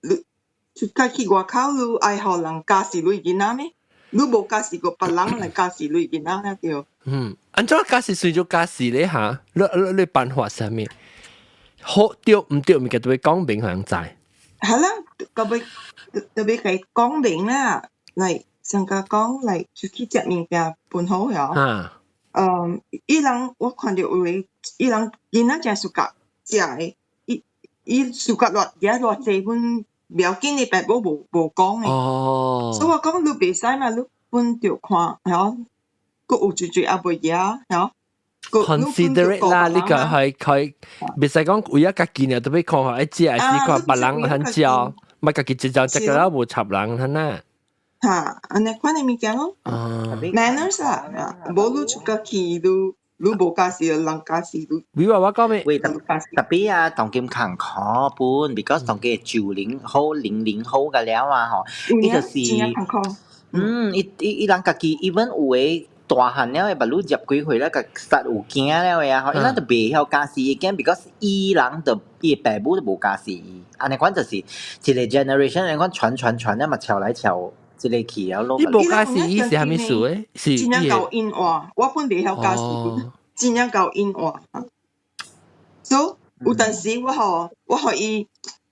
出街去外口，你愛予人教示你囡仔咩？你無教示過別人來教示你囡仔咧對。嗯，按怎教示算做教示咧嚇？你你你辦法啥物？好對毋對，物件都會講明予人知。係啦，特別特別係講明啦，嚟上家講嚟出去食物件本好呀。嗯，伊人我看著有的，伊人囡仔誠 suka 食的，伊伊 suka 偌食偌濟本，袂要緊的，爸母無無講的。哦。所以我講你袂使嘛，你本著看，嚇，閣有一濟也袂食，嚇。 considerate 啦，呢個係佢袂使講為咗家己呢，特別看下一隻，還是看別人很教，咪家己一隻食個啦，無插人很啊。嚇，按呢款的物件咯。manners 啊，無你出個去，你你無教示，人教示你。你話我講咩？喂，特特別啊，當今艱苦本，because 當今90後、00後個了啊，吼，伊就是，嗯，伊伊伊人家己 even 有的大漢了的，捌汝十幾歲了，共實有囝了的啊，吼，伊人就袂曉教示伊囝，because 伊人就伊的爸母都無教示伊，按呢款就是一個 generation，按呢款傳傳傳了嘛，傳來傳。這個去了咯。你無教示伊是啥物事誒？是真正𠢕𪜶話，我本袂曉教示，真正𠢕𪜶話。所以有陣時我予我予伊，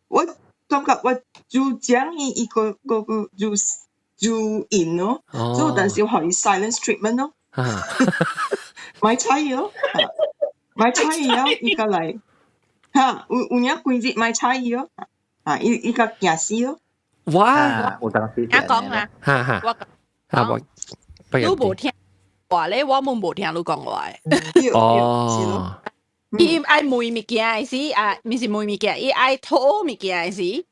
我感覺我就講伊，伊個個個就就應咯。所以有陣時我予伊 silence treatment 咯。莫睬伊咯，莫睬伊啊，伊個來嚇有有影規日莫睬伊咯，啊伊伊個驚死咯。哇！有當時我講啊，哈哈，我啊我，你無聽話咧，我們無聽你講話。哦，伊愛問物件的時啊，毋是問物件，伊愛討物件的時，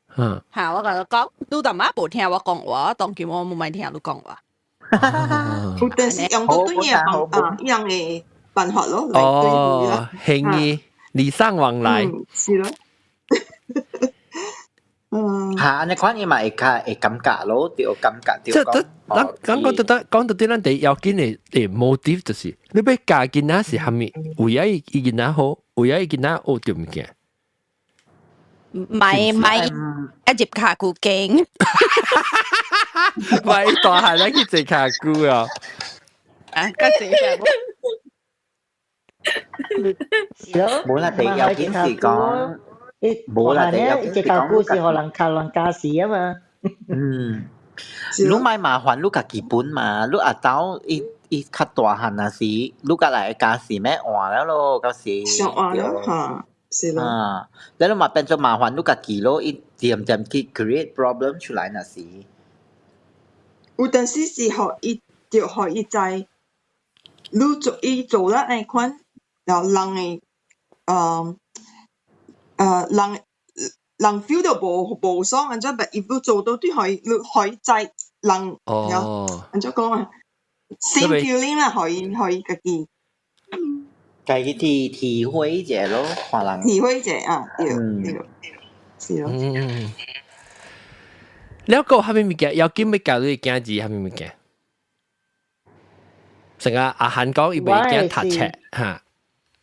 嚇我共伊講，你淡仔無聽我講話，當今我無愛聽你講話。有陣時用到對嘅辦啊，一樣的辦法咯，來對付啦。輕易禮尚往來。是咯。嗯。嚇，按呢款伊嘛會較會感覺咯，對感覺對即係咱講講到得講到啲咱第要緊的的 motive 就是，你欲教囡仔是啥物？為咗伊伊囡仔好，為咗伊囡仔學著物件。唔係唔係，一入跤龜間。唔係大漢咧去坐跤龜啊！啊，較濟是咯，無啦，第要緊是講，無啦，第要緊是講，故事予人教人教事啊嘛。嗯，你莫麻煩，你家己本嘛，你阿兜伊伊較大漢若時，你甲來教示咩換了咯，到時。想換了嚇，是咯。啊，你嘛變做麻煩，你家己咯，伊漸漸去 create problem 出來若時。有陣時是予伊，就予伊知，你做伊做了按呢款，然後人會，人人 feel 到無無爽，按怎，但伊你做到對予伊，你予伊知人，按怎講啊？same feeling 啦，予伊予伊家己。家己體體會者咯，看人。體會者啊，對對，是咯。嗯。了個啥物物件？要緊欲教你囝兒啥物物件？成個阿韓講伊袂驚讀冊嚇。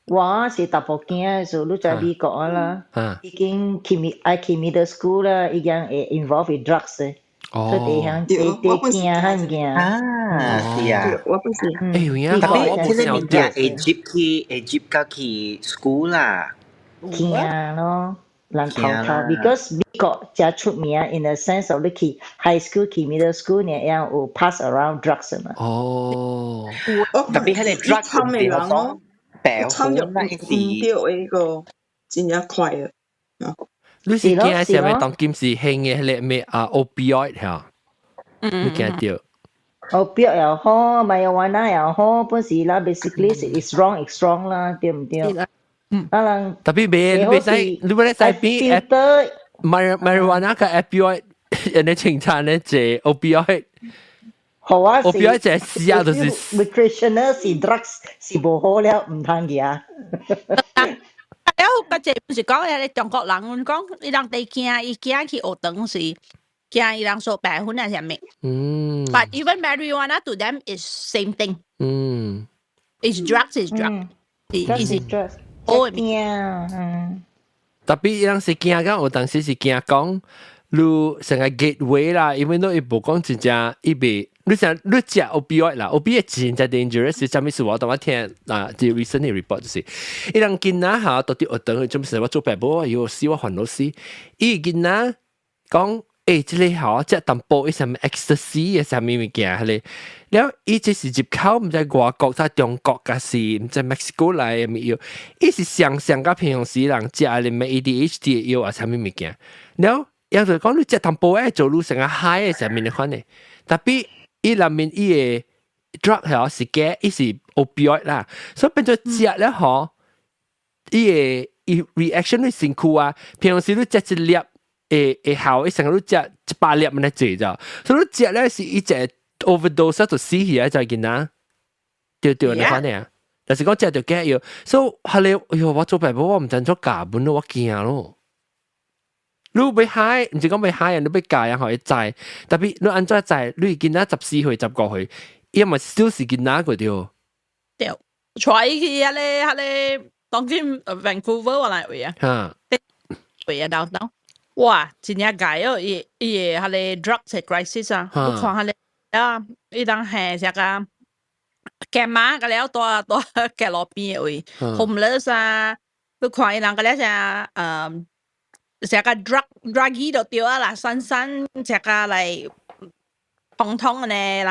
我是大埔囝的時候，你在美國啊啦，已經去愛去 middle school 啦，已經會 involve with drugs 的，所以響地地驚很驚。啊，是啊，我不是。哎有影，特別這個物件會入去，會入到去 school 啦。驚咯，人偷偷，because 美國誠出名，in the sense of 你去 high school 去 middle school 呢，樣有 pass around drugs 嘛。哦。特別彼個 drugs 參的人哦。白參入唔對的個真正快啊！你是驚啥物？當今是興嘅彼個咩啊？opioid 嚇，你驚著？ Opioid 又好，marijuana 又好，本是啦，basically is wrong is wrong 啦，對唔對？嗯。可能 tapi 袂，你袂使，你袂使比 marijuana 佮 opioid 人哋清餐咧，這 opioid。好啊， opioid 就係死啊，就是 recreational 是 drugs 是無好了，毋通嘅啊。了，個這不是講彼個中國人講，伊人地驚，伊驚去學堂時，驚伊人說白粉啊啥物。But even marijuana to them is same thing. It's drugs is drug. Drugs is drugs. 哦，驚，嗯。 Tapi 伊人是驚講，有當時是驚講，你成個 gateway 啦，因為你伊無講真正伊袂。你想你食 opioid 啦，opioid 真正 dangerous 是啥物事？我當我聽啊，這 recent report 就是，伊人囡仔嚇到佇學堂，做咩事？我做白母，有死我煩惱死。伊囡仔講，這個吼，食淡薄伊啥物 ecstasy 的啥物物件，彼個，了伊這是入口，毋知外國在中國，抑是毋知墨西哥來的物藥，伊是上上佮平常時人食的咩 ADHD 的藥啊，啥物物件，了，伊就講你食淡薄會做你成個 high 的啥物款的，tapi 伊內面伊的 drug 係是假，伊是 opioid 啦，所以變做食了吼，伊的伊 reaction 會身軀啊，平常時你食一粒會會效，伊成個你食100粒按呢濟咋，所以你食咧是伊食 overdose 就死去啊，就囡仔，對對，你看呢啊？但是講食著假藥，所以後來，哎喲，我做爸母我毋知怎教本咯，我驚咯。你欲 high，毋是講欲 high 啊，你欲教人予伊知，tapi 你按怎知？你囡仔14歲、15歲，伊嘛 still 是囡仔個對。對，帶伊去彼個彼個當今 Vancouver 我來位啊。位啊，當當，哇，真正解哦！伊伊的彼個 drugs crisis 啊，你看彼個啊，伊當下啥個幹嘛個了，蹛蹛街路邊的位，homeless 啊，你看伊人個了啥，食個 drug druggy 就對啊啦，散散食個來通通的呢，人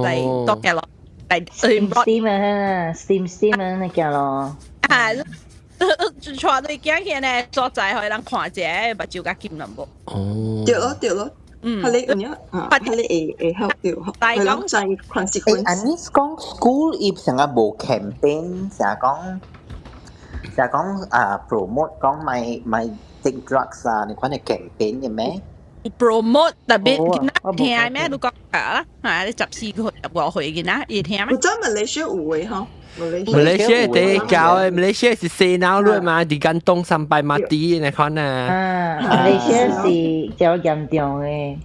來蹛街路來 steam steam 啊，steam steam 啊，那叫咯。啊，就帶對囝去呢，所在予人看者，目睭較金啦無。哦。對咯對咯。係你有影啊？係你會會曉對，係講在 consequence。阿你講 school 伊成個無 campaign，成日講啊 promote 講莫莫 take drugs 啊，你看你 campaign 嘅咩？promote 特別囡仔聽咩？你講啊，啊，你14歲15歲囡仔伊聽咩？我知馬來西亞有嘅吼。馬來西亞第教嘅，馬來西亞是洗腦落嘛，佇間東三百馬啲那款啊。啊，馬來西亞是較嚴重嘅。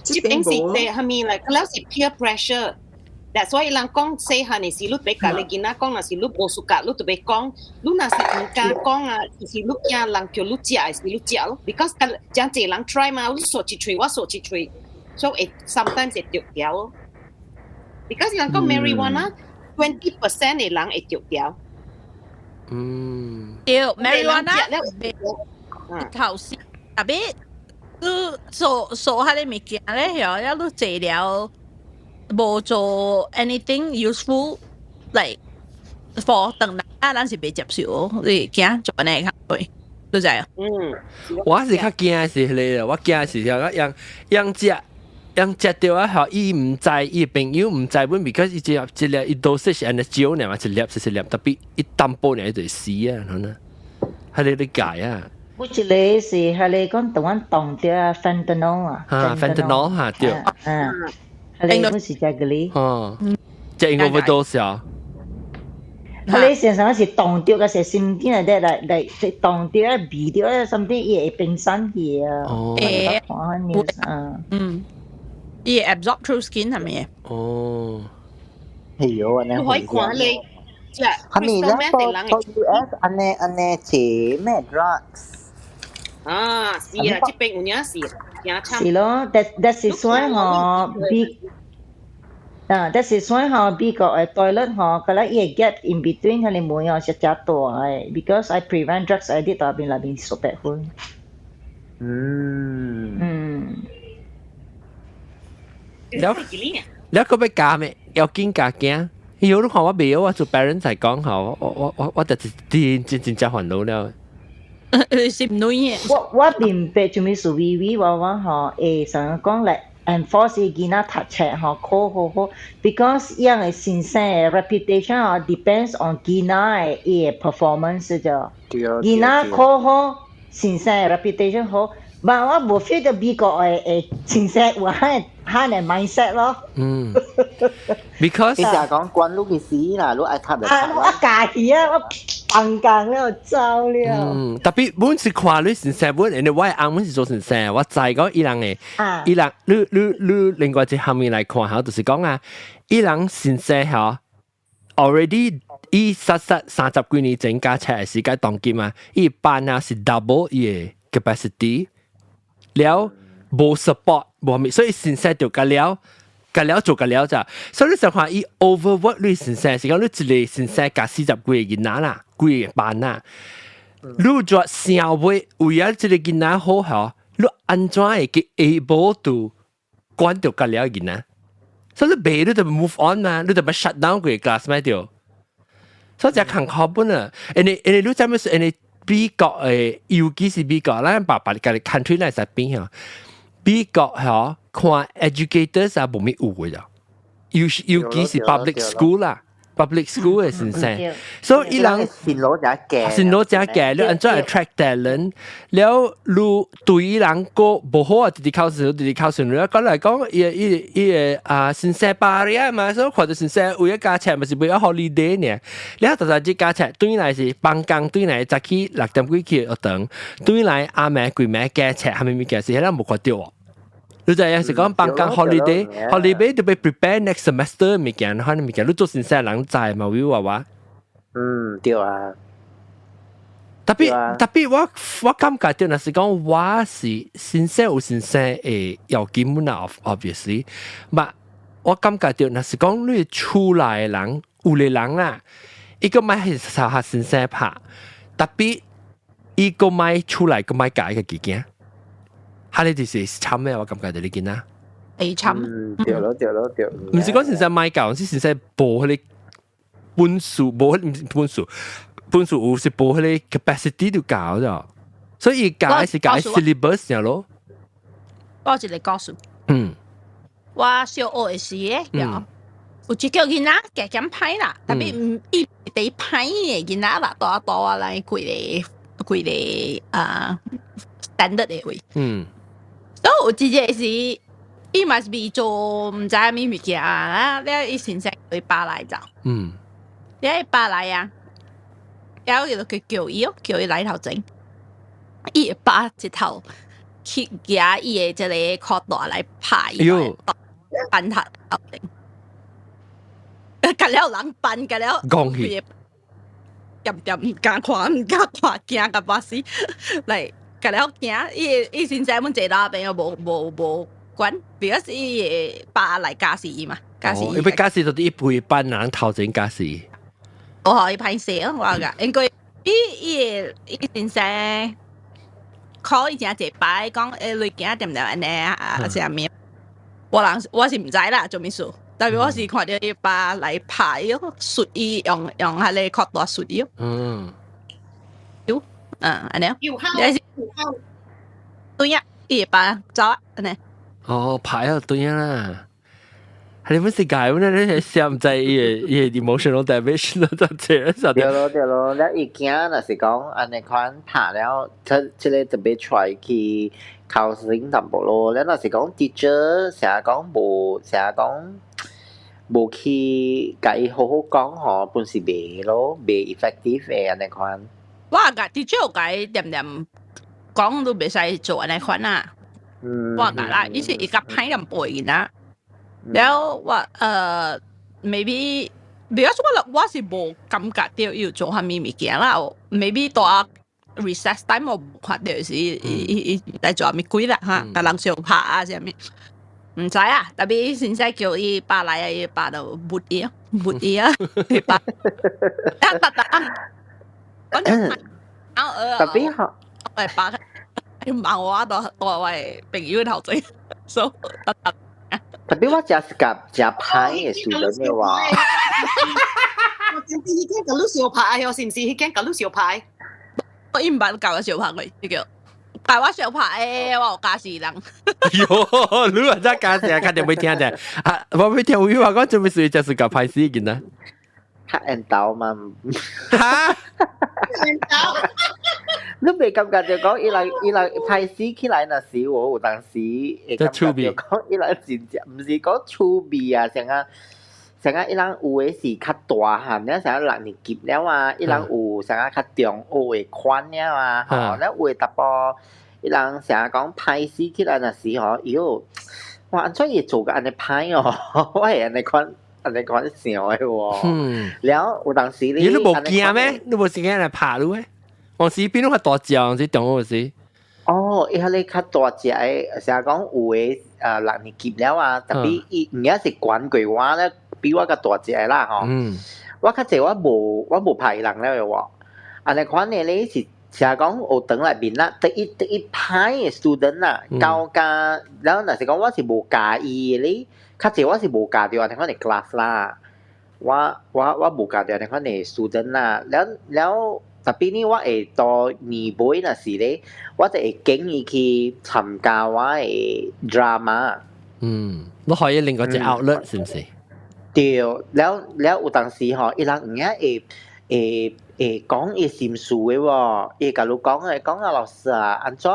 這邊是係咪嚟？佢了是 peer pressure。That's why 人講細漢的時，你別共你囡仔講，若是你無 suka，你就欲講。你若是毋敢講啊，是你驚人叫你食，還是你食咯？Because 真濟人 try 嘛，你嗦一喙，我嗦一喙，所以會 sometimes 會著掉咯。Because 人講 marijuana 20% 的人會著掉。對，marijuana 頭先特別你做做彼个物件咧，曉了你治療無做 anything useful，like for 當人啊，咱是袂接受，你驚做按呢較對，你知啊？嗯，我是較驚是彼個，我驚是啥個樣樣食樣食著啊，吼，伊毋知，伊朋友毋知，阮 because 伊一粒一粒伊 dosage 是按呢少爾嘛，一粒是一粒，tapi 伊淡薄爾就會死啊，可能，彼個你解啊。我一個是彼個講台灣凍著啊，fentanyl 啊，啊，fentanyl 嚇對，嗯，彼個本是食個哩，哦，食 overdose 啊。彼個先生是凍著個是心經內底來來凍著啊，味著啊，something 伊會變散去啊。哦，會，看 news 啊，嗯，伊會 absorb through skin 係咪？哦，係喲，按呢你可以看咧，即係係咪咧？到 US 按呢按呢濟咩 drugs？啊，是啊，這邊有影是驚慘。是咯，that is why 吼，美啊，that is why 吼，美國的 toilet 吼，佢咧伊個 gap in between 彼個門哦是誠大的，because I prevent drugs addict 內面內面數白粉。了了個欲教咩？要緊教驚。有你看我袂曉，我做 parents 來講吼，我我我我就是真真真正煩惱了。是唔女嘅。我明白做咩事微微我我吼會想講來 enforce 囡仔讀冊吼考好好，because 伊樣嘅先生嘅 reputation 吼 depends on 囡仔嘅伊嘅 performance 啫。囡仔考好，先生嘅 reputation 好。但我無 feel 到美國嘅先生有彼彼個 mindset 咯。嗯，because 你就係講關你嘅事啦，你愛讀就讀。啊，我家己啊，我放工了走了。嗯，特別本是看你先生本，因為我翁本是做先生，我知講伊人嘅，伊人你另外一方面來看嚇，就是講啊，伊人先生嚇，already 伊實實30幾年前加冊嘅時間當今啊，伊班啊是 double 伊嘅 capacity。了無 support 無咩，所以先生就甲了，甲了做甲了咋。所以你想看伊 overwork 你先生是講你一個先生教40幾個囡仔啦，幾個班啦，你做社會為咗這個囡仔好吼，你按怎會去 able to 管到甲了囡仔？所以你袂你就 move on 嘛，你就欲 shut down 個 class 咪對。所以這艱苦本啊，因為你知影是因為美國嘅，尤其是美國，咱爸爸家己 country 來實邊吼，美國吼看 educators 啊無咩有嘅咋，尤其是 public school 啦，public school 嘅先生，所以伊人線路真驚，線路真驚，你按怎 attract talent？了你對伊人個無好啊，直直考試，直直考試，你講來講，伊伊伊個啊先生巴黎啊嘛，所以看到先生為咗加錢，咪是為咗 holiday 呢？你逐日只加錢，對來是放工，對來早起6點幾去學堂，對來暗暝規暝加冊，啥物物件是彼咱無看著哦。你知影是講放工 holiday，holiday 就欲 prepare next semester 物件，可能物件，你做先生人知嘛？會話話。嗯，對啊。特別特別，我感覺到，若是講我是先生有先生會要緊本啊，obviously，嘛，我感覺到，若是講你厝內的人，有的人啊，伊個莫係查下先生拍，特別伊個莫出來個莫教伊家己囝。哈！你就是慘咩？我感覺到你見啦，會慘。嗯，對咯，對咯，對。毋是講先生莫教，是先生無彼個本事，無毋是本事，本事有是無彼個 capacity 就教咗，所以教是教 syllabus 咯。我一個故事。我小學的時咧，有一個囡仔加減歹啦，特別毋伊第歹的囡仔啦，大大啊來規個規個啊 standard 的位。所以有一個是，伊嘛是未做毋知啥物物件啊，了伊先生伊爸來走。了伊爸來啊，了伊就去叫伊哦，叫伊來頭前，伊爸一頭去舉伊的這個褲帶來拍伊，扳他頭前，甲了人扳，甲了講去，點點毋敢看，毋敢看，驚甲半死，來。甲了驚，伊伊先生阮坐那邊又無無無管，比較是伊的爸來教死伊嘛，教死伊。伊欲教死就是伊陪班人頭前教死。我予伊歹勢哦，我講，因為伊伊的伊先生考伊誠濟擺，講欸你囝點點按呢啊，啥物？我人我是毋知啦，做物事？特別我是看著伊爸來拍伊，術伊用用彼個褲帶術伊。嗯，按呢。有效，有效。對呀，伊爸走啊，按呢。哦，拍啊，對啊。你本是解，我那你想在伊伊 emotional damage 咯，就這樣。對咯對咯，你伊驚若是講按呢款拍了，這這個特別 try 去 counseling 淡薄咯。你若是講 teacher 成日講無，成日講無去共伊好好講吼，本是袂咯，袂 effective 的按呢款。我共 teacher 共伊點點講都袂使做按呢款啊。我共啦，伊是伊較歹淡薄囡仔。了我maybe because 我我是無感覺到伊有做啥物物件啦，maybe 蹛 recess time 我無看著是伊伊伊在做啥物鬼啦哈，共人相拍啊啥物，毋知啊，特別先生叫伊爸來啊，伊爸就抹伊啊，抹伊啊，伊爸，啊得得啊，講特別好，我爸罵我蹛蹛我的朋友頭前，所以得得。特別我真是夾真歹的時陣的話，我知彼間共你相拍哦，是毋是？彼間共你相拍？我伊毋捌共我相拍過，這個共我相拍誒，我有教死人。喲，你話真教死啊！肯定袂聽者啊！我袂聽有話講做咩事，就是共歹死囡仔。較緣投嘛？哈？緣投？你袂感覺就講伊人伊人歹死起來若是我有當時會感覺就講伊人真正毋是講趣味啊，像啊像啊伊人有的是較大漢了，像啊六年級了啊，伊人有像啊較中學的款了啊，吼，了有的淡薄伊人成日講歹死起來若是吼，喲，哇，按怎伊會做甲按呢歹哦？我會按呢款按呢款想的喎。了有當時你你無驚咩？你無時間來拍你咩？往時邊都較大隻，往時中學時。哦，伊彼个較大隻的，成日講有的啊六年級了啊，特別伊毋也是懸過我咧，比我較大隻的啦吼。我較濟我無拍伊人了的喎。按呢款的咧是成日講學堂內面啦，第一第一歹的 student 啦，教教了若是講我是無佮意的咧，較濟我是無佮著按呢款的 class 啦。我無佮著按呢款的 student 啦，了了。特別呢，我會到年尾若是咧，我就會建議去參加我的 drama。嗯，你可以另外一個 outlet 是毋是？對，了了有當時吼，伊人有影會會會講伊心事的喎，伊會共你講的，講啊老師啊，按怎？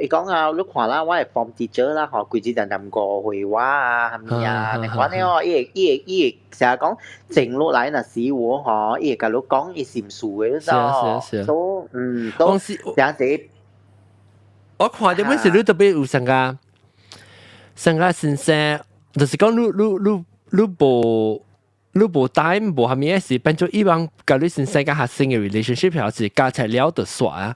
伊講啊，你看啦，我的 form teacher 啦，吼，規日定定誤會我啊，啥物啊，你看呢哦，伊會伊會伊會成日講靜落來若是我吼，伊會共你講伊心事的，你知道？是啊是啊。所以都成日。我看著本時你特別有啥個啥個先生，就是講你你你你無你無 time 無啥物事，變做以往佮你先生佮學生的 relationship 表示加起來了就煞啊。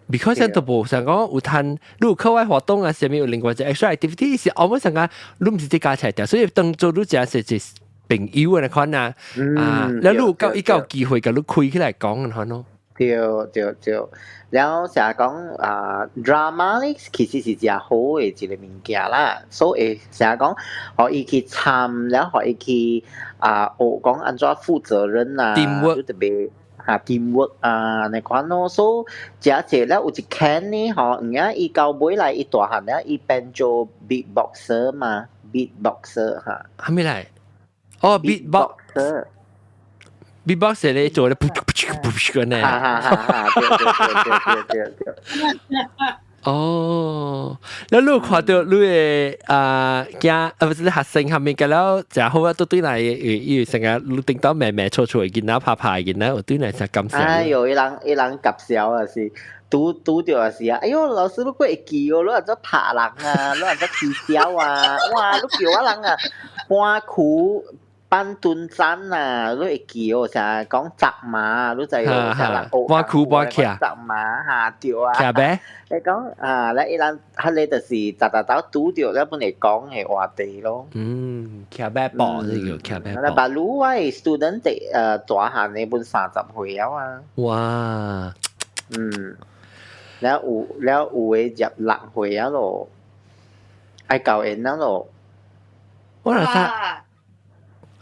because 都無想講有趁，你有課外活動啊，啥物有另外一個 extra activity 是我們想講，你毋是佇加起來掉，所以當做你真是是朋友的款啊，啊，了你有夠伊夠機會共你開起來講款咯。對對對，然後成日講啊，drama 咧其實是誠好的一個物件啦，所以成日講，予伊去參，了予伊去啊學講按怎負責任啊， teamwork 特別嚇 teamwork 啊，按呢款咯，所以誠濟了有一間呢吼，有影伊到尾來伊大漢了，伊變做 beatboxer 嘛，beatboxer 哈。啥物來？哦，beatbox。beatbox 咧做咧噗噗噗噗個呢。哈哈哈！哈，對對對對對對。哦，了你有看著你的啊囝啊，毋是學生後面個了，誠好啊，都對來伊成日你頂到妹妹錯錯的囡仔拍拍的囡仔，有對來誠感謝。哎喲，伊人伊人搞笑啊是，拄拄著也是啊，哎喲，老師你閣會記哦，你按怎拍人啊，你按怎起痟啊，哇，你叫我人啊，搬苦。半蹲站啊，你會記哦，成日講雜馬，你知哦，成日搬苦搬徛雜馬哈對啊。徛咩？你講啊，你伊人彼个就是逐逐兜拄著了本會講的話題咯。嗯，徛咩步，這個徛咩步。那把如我的 student 大漢的本30歲了啊。哇！嗯，了有了有的入6歲啊咯，愛教𪜶了咯。我來睇。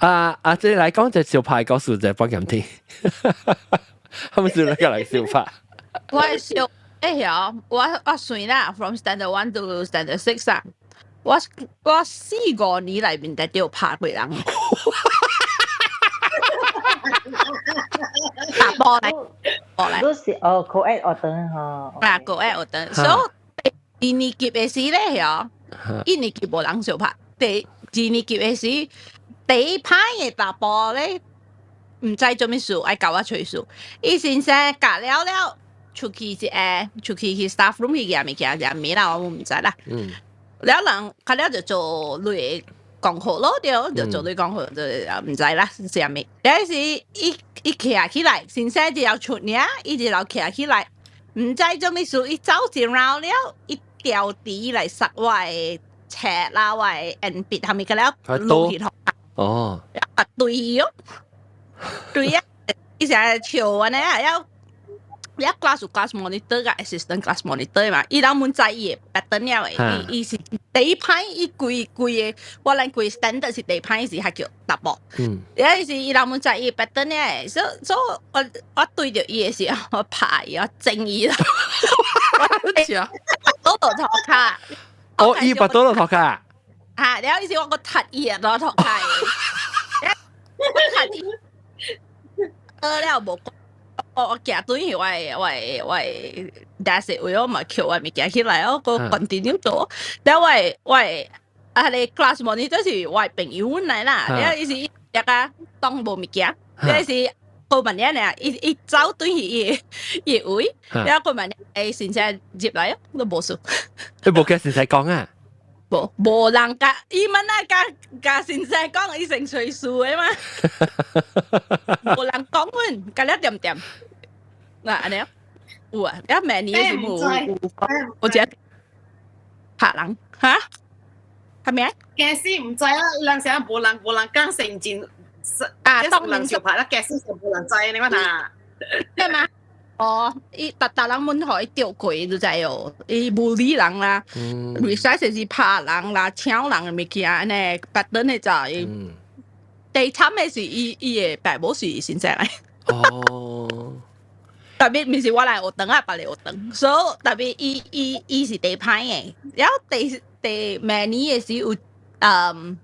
啊啊！這來講就相拍故事就幫佢聽，他們是那個來相拍。我小欸曉，我算啦，from standard one to standard six 啊，我四五年內面才著拍過人。打波來，波來。都是哦，co-ed 學堂吼。啊，co-ed 學堂，所以二年級的時咧曉，一年級無人相拍，第二年級的時。第一歹的查埔咧，毋知做物事，愛共我揣事。伊先生教了了，出去一下，出去去 staff room 去攑物件，攑物啦，我毋知啦。了人，較了就做類功課咯，對，就做類功課，就毋知啦是啥物。了時伊伊徛起來，先生就要出爾，伊就徛起來，毋知做物事，伊走一繞了，伊調豬來殺我的冊啦，我的鉛筆，啥物個了，落去哦，啊對喲，對啊，伊成日笑按呢啊，了你 class 有 class monitor 佮 assistant class monitor 嘛，伊人滿知伊的 pattern 了的，伊伊是第一歹，伊規規個我咱規 standard 是第一歹是較叫查某。伊是伊人滿知伊的 pattern 了的，所所以我我對著伊的時候，我拍伊，我整伊啦。我倒塗跤。哦，伊跋倒落塗跤。啊，了伊是我閣踢伊啊，倒塗跤。我踢伊，了無。我我行轉去我的我的我的 desk 位，我嘛抾我物件起來，我閣 continue 做。了我的我的啊，彼个 class monitor 是我的朋友來啦，了伊是一個當無物件，了伊是過問了爾，伊伊走轉去伊的伊的位，了過問欸，先生入來哦，都無事。你無共先生講啊？無無人共伊問啊，共共先生講，伊成隨數的嘛，無人講阮，共了恬恬。嗱，按呢有啊，了明年是無有，我只拍人哈？係咪啊？驚死毋知啊！人成日無人無人講成真，啊，當人就拍啦，驚死就無人知你講啊？咩嘛？哦，伊逐逐人問予伊著過，就知哦。伊無理人啦，recess 是拍人啦，搶人的物件，按呢 pattern 的就伊。第慘的是伊伊的爸母是先生來。哦。特別毋是我來學堂啊，別个學堂，所以特別伊伊伊是第歹的。然後第第明年的時有嗯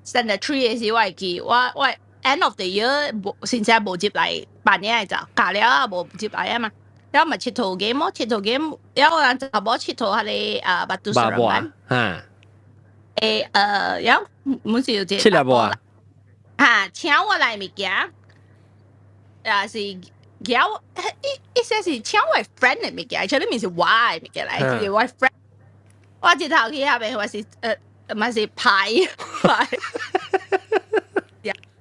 standard three 的時，我會記我我 end of the year 無先生無入來辦嘢就教了啊，無入來啊嘛。然後嘛𨑨迌 game 咯，𨑨迌 game，然後人查某𨑨迌彼個啊 Batu Seremban。嚇。欸然後阮是有一個七粒無啊？嚇，請我來物件，也是。撬伊伊說是搶我 friend 的物件，而且你毋是我的物件來，是我 friend。我一頭去遐邊，我是嘛是拍拍。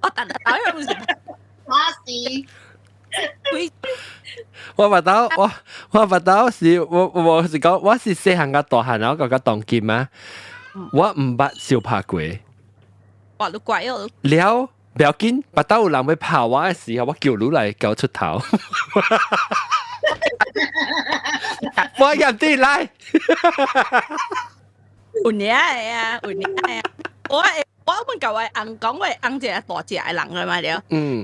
我等等，唔是我是。我捌到我我捌到是我我是講我是細漢佮大漢，然後佮當今啊，我毋捌相拍過。哇，你怪哦！了。不要緊，捌到有人欲拍我的時候，我叫你來共我出頭。我入啲來。有影的啊，有影的啊。我我阮共我翁講，我翁一個大隻的人來嘛對。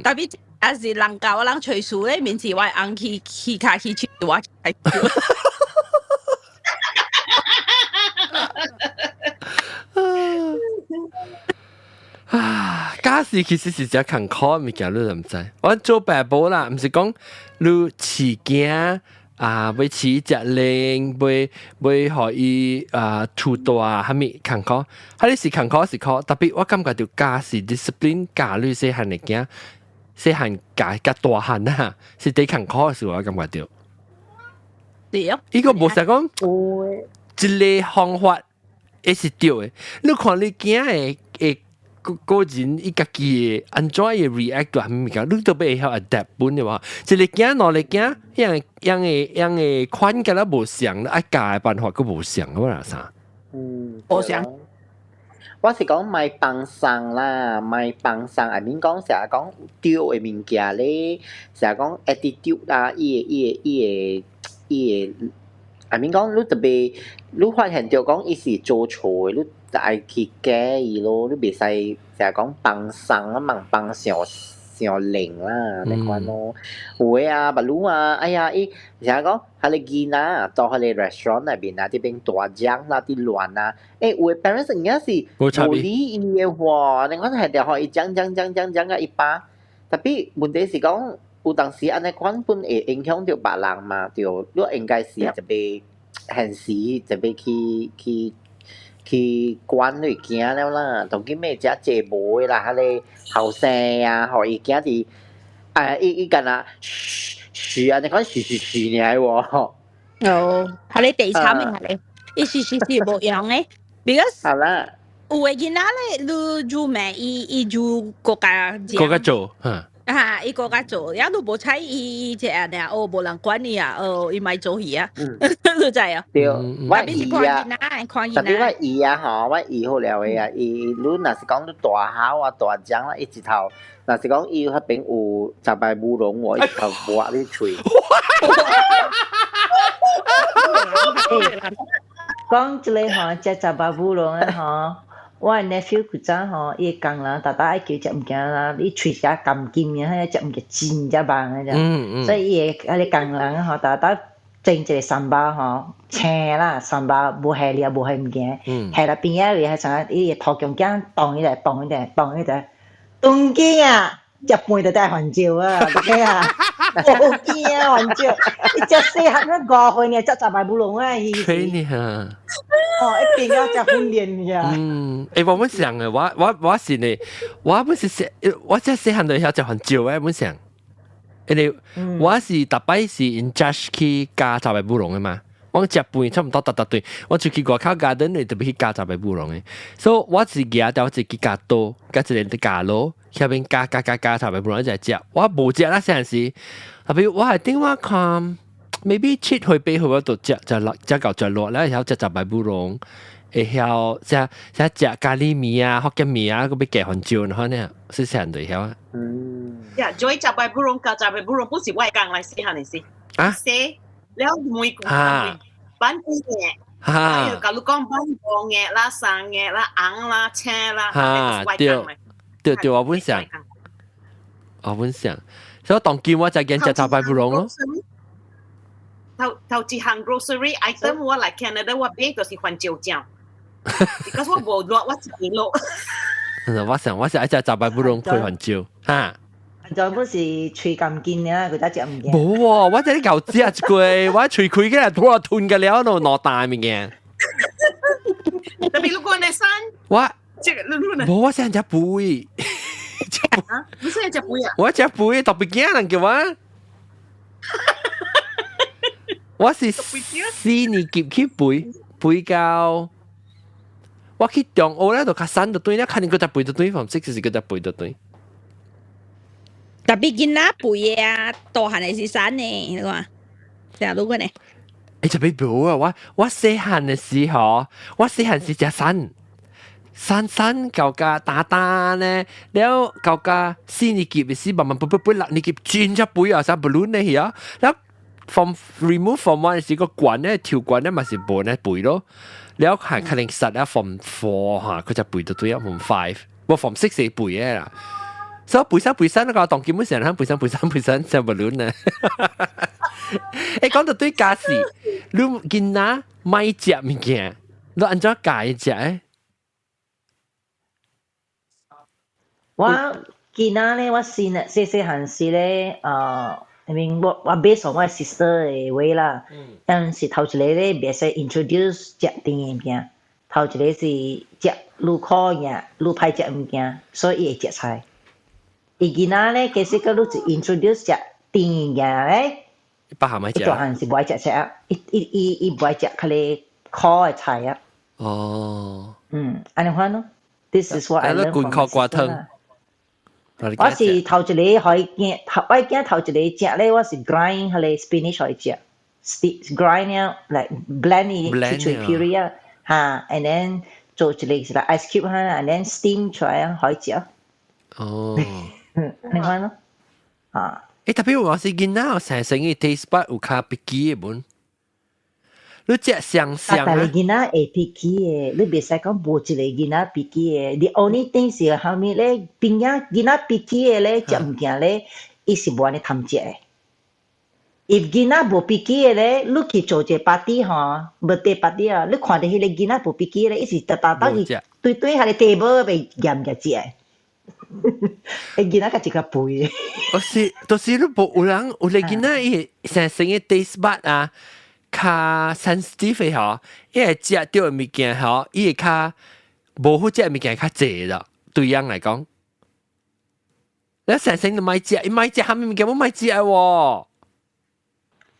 特別也是人共我人揣輸咧，面前我翁去去跤去手我來。啊，家事其實是誠艱苦的物件，你毋知。我做爸母啦，毋是講你飼囝啊，欲飼食奶，欲欲予伊啊吐大，啥物艱苦。彼個是艱苦是苦，特別我感覺著家事 discipline 教你細漢的囝，細漢教佮大漢啊，是最艱苦的事，我感覺著。對哦。伊個無是講一個方法會是對的，你看你囝的會。個個人伊家己的按怎會 react 到啥物物件，你都欲會曉 adapt 本的話，一個囝兩個囝，樣樣的樣的款敢若無相，愛教的辦法閣無相，我若啥？嗯，無相。我是講莫放鬆啦，莫放鬆，I mean 講成日講對的物件咧，成日講 attitude 啦，伊的伊的伊的伊的，I mean 講你特別，你發現著講伊是做錯的，你就愛去改伊咯，你袂使成日講放鬆啊，茫放傷傷靈啦，按呢款咯。有的啊，別擼啊，哎呀，伊成日講，彼个囡仔到彼个 restaurant 內面啊，佇邊大聲啦，佇亂啊，欸，有的 parents 真正是無理伊的話，你看係著予伊講講講講講甲伊飽，tapi 問題是講，有當時按呢款本會影響著別人嘛，對，你應該是特別現時特別去去。去管你囝了啦，當今欲遮濟無的啦，彼个後生啊，予伊囝佇啊，伊伊干焦噓噓按呢款噓噓噓爾無。哦，彼个第三個彼个，伊是是是無用的，because 好啦，有的囡仔咧，你就罵伊，伊就閣較閣較做，哈。啊，伊閣較做，了你無睬伊，伊這按呢，哦，無人管伊啊，哦，伊莫做戲啊，你知啊？對，我姨啊，特別我姨啊，吼，我姨好了的啊，伊你若是講你大吼啊、大聲啦，伊一頭，若是講伊彼邊有十擺烏龍喎，伊一頭抹你喙。講這個吼，食雜白烏龍的吼，我 nephew 古早吼，伊工人逐逐愛叫食物件啦，伊喙齒甘金嘅，彼個食物件真正棒嘅啫。所以伊會彼個工人吼，逐逐整一個 sambal 吼，青啦，sambal 無下料無下物件，下啦邊仔位彼陣，伊會塗強鏡動起來，動起來，動起來，當今啊！食飯就帶番椒啊，對啊，無見啊番椒，伊食細漢啊5歲呢，食雜白烏龍啊，伊。吹你哈！哦，一定要食訓練呀。嗯，欸，我本想嘅，我是呢，我本是細，我這細漢就曉食番椒嘅，本想，因為我是逐擺是 in charge 去教雜白烏龍嘅嘛。我食飯差唔多逐逐頓，我出去外口 garden 裏特別去教雜白烏龍嘅，所以我是舉掉一支夾刀，加一個夾爐，下邊加加加加雜白烏龍一直食，我無食啦，細漢時，特別我係頂我看，maybe 7歲8歲我就食食落食到食落，然後曉食雜白烏龍，會曉食食食咖喱麵啊、福建麵啊，閣欲加番椒，然後呢，細細漢就會曉啊。嗯。呀，做雜白烏龍加雜白烏龍，不是我講來細漢的事。啊？了每個班幾個，哎呦，假如講班5個啦、3個啦、紅啦、青啦，哈，對對對，我本想，我本想，所以當今我就見食雜白烏龍咯。頭頭一項 grocery item 我來 Canada 我買就是番椒醬，because 我無落，我自己落。我想我是愛食雜白烏龍配番椒，哈。就本是喙咁堅啊，佢得食物件。無喎，我這裡夠食一句，我喙開起來吐啊吞個了，都兩大物件。特別如果你生，我這個無，我先食肥。啊，你先食肥啊？我食肥，特別驚人叫我。我是4年級去肥，肥到我去中學咧，就較瘦就對咧，肯定閣再肥就對，form six 是閣再肥就對。特別囡仔肥的啊，大漢的是瘦的，你看，聽如果呢？欸，特別無啊！我細漢的時候，我細漢是食瘦，瘦瘦到甲大大呢，了到甲4年級的時，慢慢肥肥肥6年級真正肥啊，啥 balloon 呢去啊，了 form remove form one 時個管咧，條管咧嘛是無呢肥咯，了係可能實了 form four 哈，佢就肥到對啊，form five，無 form six 是肥的啦。所以肥瘦肥瘦那個當基本上係肥瘦肥瘦肥瘦就 balloon 啊。欸，講到對家事，你囡仔莫食物件，你按怎教伊食誒？我囡仔咧，我先細細漢時咧，I mean 我 based on 我 sister 的話啦，但是頭一個咧袂使 introduce 食甜的物件，頭一個是食愈苦嘅，愈歹食物件，所以伊會食菜。伊囡仔咧，其實佮你一 introduce 食甜物件咧，別項愛食。伊大漢是無愛食菜啊，伊伊伊伊無愛食較個苦的菜啊。哦。嗯，按呢款咯。This is what I learn from 苦瓜湯。我是頭一個予伊囝，頭我囝頭一個食咧，我是 grind 彼個 spinach 予伊食，grind 了，like blend 伊去做 puree 啊，哈，and then 做一個是 like ice cube 哈，and then steam 出來啊，予伊食。哦。你看咯，啊。欸，特別我是囡仔，成成個 taste bud 有較 picky 的本。你食雙雙啊？但係囡仔會 picky 的，你袂使講無一個囡仔 picky 的。The only thing 是後面咧，邊仔囡仔 picky 的咧，食物件咧，伊是無按呢貪食的。if 囡仔無 picky 的咧，你去做一個 party 吼，birthday party 啊，你看著彼個囡仔無 picky 咧，伊是逐逐當伊對對彼個 table 被嚴夾食的。欸，囡仔較一個肥。我是，就是你無有人有個囡仔伊成成個 taste bud 啊，較 sensitive 吼，伊會食著的物件吼，伊會較無好食的物件較濟啦。對人來講，你成成都莫食，伊莫食啥物物件，我莫食喎。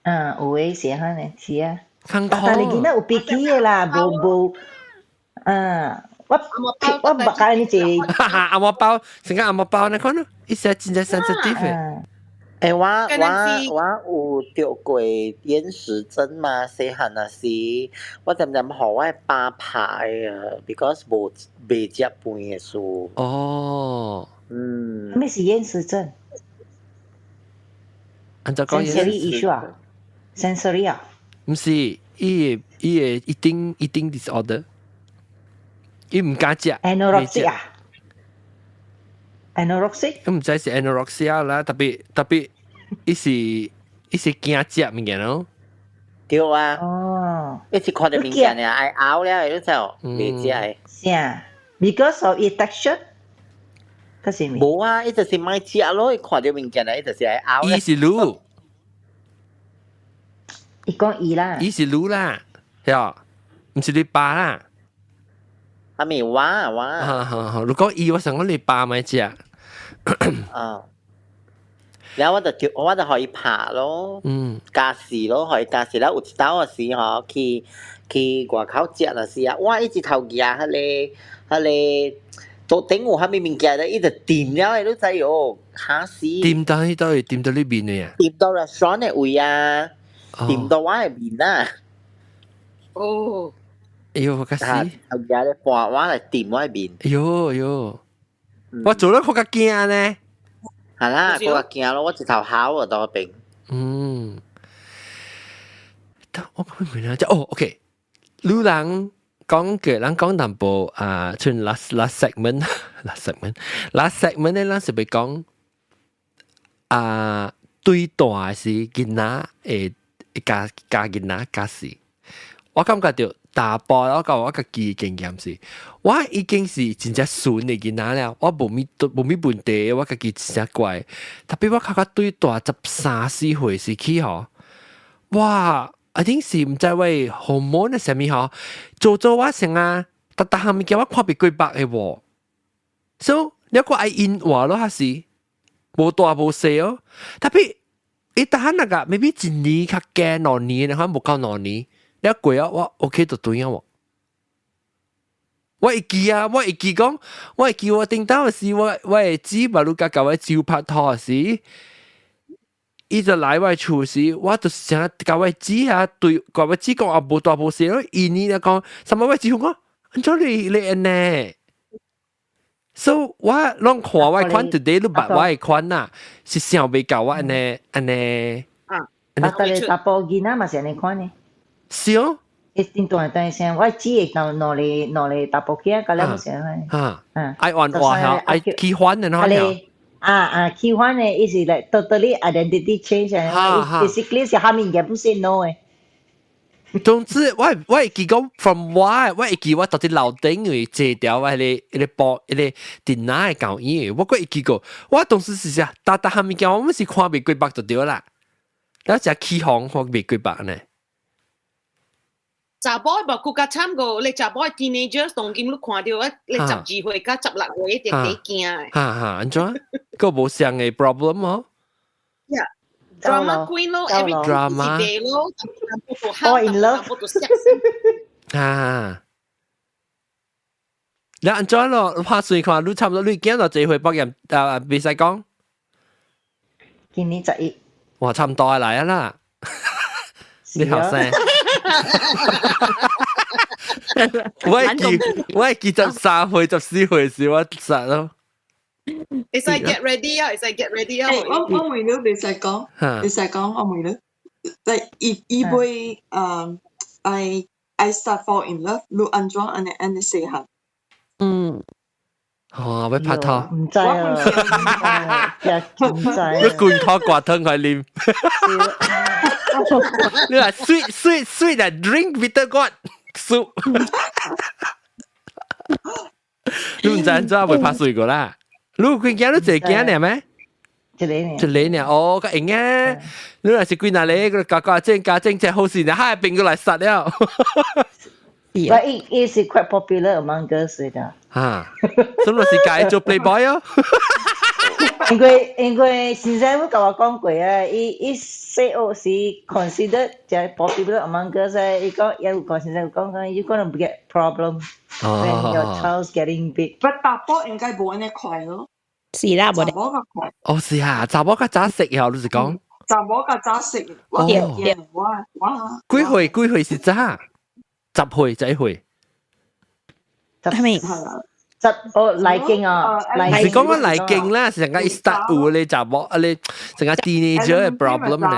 嗯，有的是按呢，是啊。但但係囡仔有 picky 的啦，無無，嗯。我我捌甲你一個，阿毛包，成個阿毛包，你看咯，伊是真正 sensitive 的。欸，我有得過厭食症嘛？細漢那時，我恬恬予我爸拍啊，because 無袂食飯的事。哦，嗯。啥物是厭食症？按怎講生理 issue 啊？ ？Sensory 啊？毋是，伊個 eating disorder，伊毋敢食。 Anorexia。 Anorexia？毋知是 anorexia 啦，特別特別，伊是驚食物件咯。對啊。哦。伊是看著物件爾，愛咬了，伊就袂食的。是啊，because of its texture。可是無啊，伊就是莫食咯，伊看著物件伊就是愛咬。伊是滷。伊講伊啦。伊是滷啦，係啊，毋是你爸啦。係咪我我？哈哈哈！如果伊，我想講你爸咪食。啊。然後我就叫，我就可以拍咯，加時咯，可以加時啦。有一道時吼，去外口食啦時啊，哇！一直頭夾彼個桌頂有啥物物件咧，伊就掂了，你知哦，嚇死！掂到彼度，掂到你面嘅啊？掂到 restaurant 的位啊，掂到我的面啊！哦，哎喲，較死！頭夾咧半我來掂我的面。哎喲哎喲，我做了較較驚呢。係啦，我驚咯，我直頭吼啊到邊。嗯，但我講咩啊？就哦，OK，女人講嘅，咱講淡薄啊，像 last segment，last segment，last segment 咧，咱是欲講啊，對大是囡仔會教教囡仔教死。我感覺著大波，我講我家己的經驗是，我已經是真正順的囡仔了，我無物問題，我家己真正乖。特別我較較對大十三四歲時起吼，哇！I think 是毋知為荷爾蒙的啥物吼，做做我成啊，逐逐項物件我看袂過目的喎。所以你看愛因話咯，還是無大無細哦。特別伊逐漢那個，maybe 一年較加2年，可能無夠兩年。你過啊，我 OK 就對啊喎。我會記啊，我會記講，我會記我頂當時我會姊嘛，你甲甲我姊拍拖時，伊就來我厝時，我就是想共我姊啊對，共我姊講啊無大無細咯，伊呢咧講，什麼我姊講，按怎你按呢？所以我攏看我款 today 你捌我的款啊，是想袂到我按呢按呢。啊，啊，但係查埔囡仔嘛是按呢款呢。是哦。一定大大聲，我姊會當兩個查埔囝，甲了是安尼。啊，愛玩話嚇，愛喜歡的那樣。啊啊，喜歡的伊是 like totally identity change 啊，basically 是蝦米嘢不是 no 的。總之，我會記講 from 我會記我到底樓頂位坐掉我彼個波彼個電腦的教伊，我閣會記過，我當時是啥，逐逐項物件我們是看袂過目就對啦，了食起哄看袂過目呢。查某無閣較慘過，你查某 teenagers 當今你看著啊，你12歲佮16歲一定幾驚的。哈哈，按怎？閣無相的 problem 哦。 Yeah. Drama queen 咯，every drama 咯，fall in love。啊！你按怎咯？拍算看，你差不多你囝到這歲畢業啊，袂使講。今年11。哇，差唔多來啊啦！你後生。我會記13歲、14歲時我實咯。會使 get ready 啊，會使 get ready 啊。我問你袂使講，袂使講，我問你，like if 伊會I start fall in love，你按怎按呢按呢細漢？嗯。哦，欲拍拖？毋知啊，毋知。你罐頭掛湯去啉。你話 sweet sweet sweet 啊，drink bitter gourd soup。你毋知按怎會拍水過啦？你幾囝？你一個囝爾咩？一個爾。一個爾哦，較會啊！你若是幾若個，家家正家正這好事呢，海邊過來殺了。 But it is quite popular among girls 的。哈，所以是共伊做 playboy 哦。因為先生有共我講過啊，伊細學時 consider 就 popular among girls 啊，伊講也有講先生有講講，you gonna get problem when your child's getting big。 But 查埔應該無按呢快咯。是啦，無查某較快。哦，是啊，查某較早識哦，你是講？查某較早識，我驚我。幾歲？幾歲是早？10歲，11歲。係咪？十哦來經啊，唔是講講來經啦，是成個一 start 有咧查某啊咧，成個 teenager 嘅 problem 咧。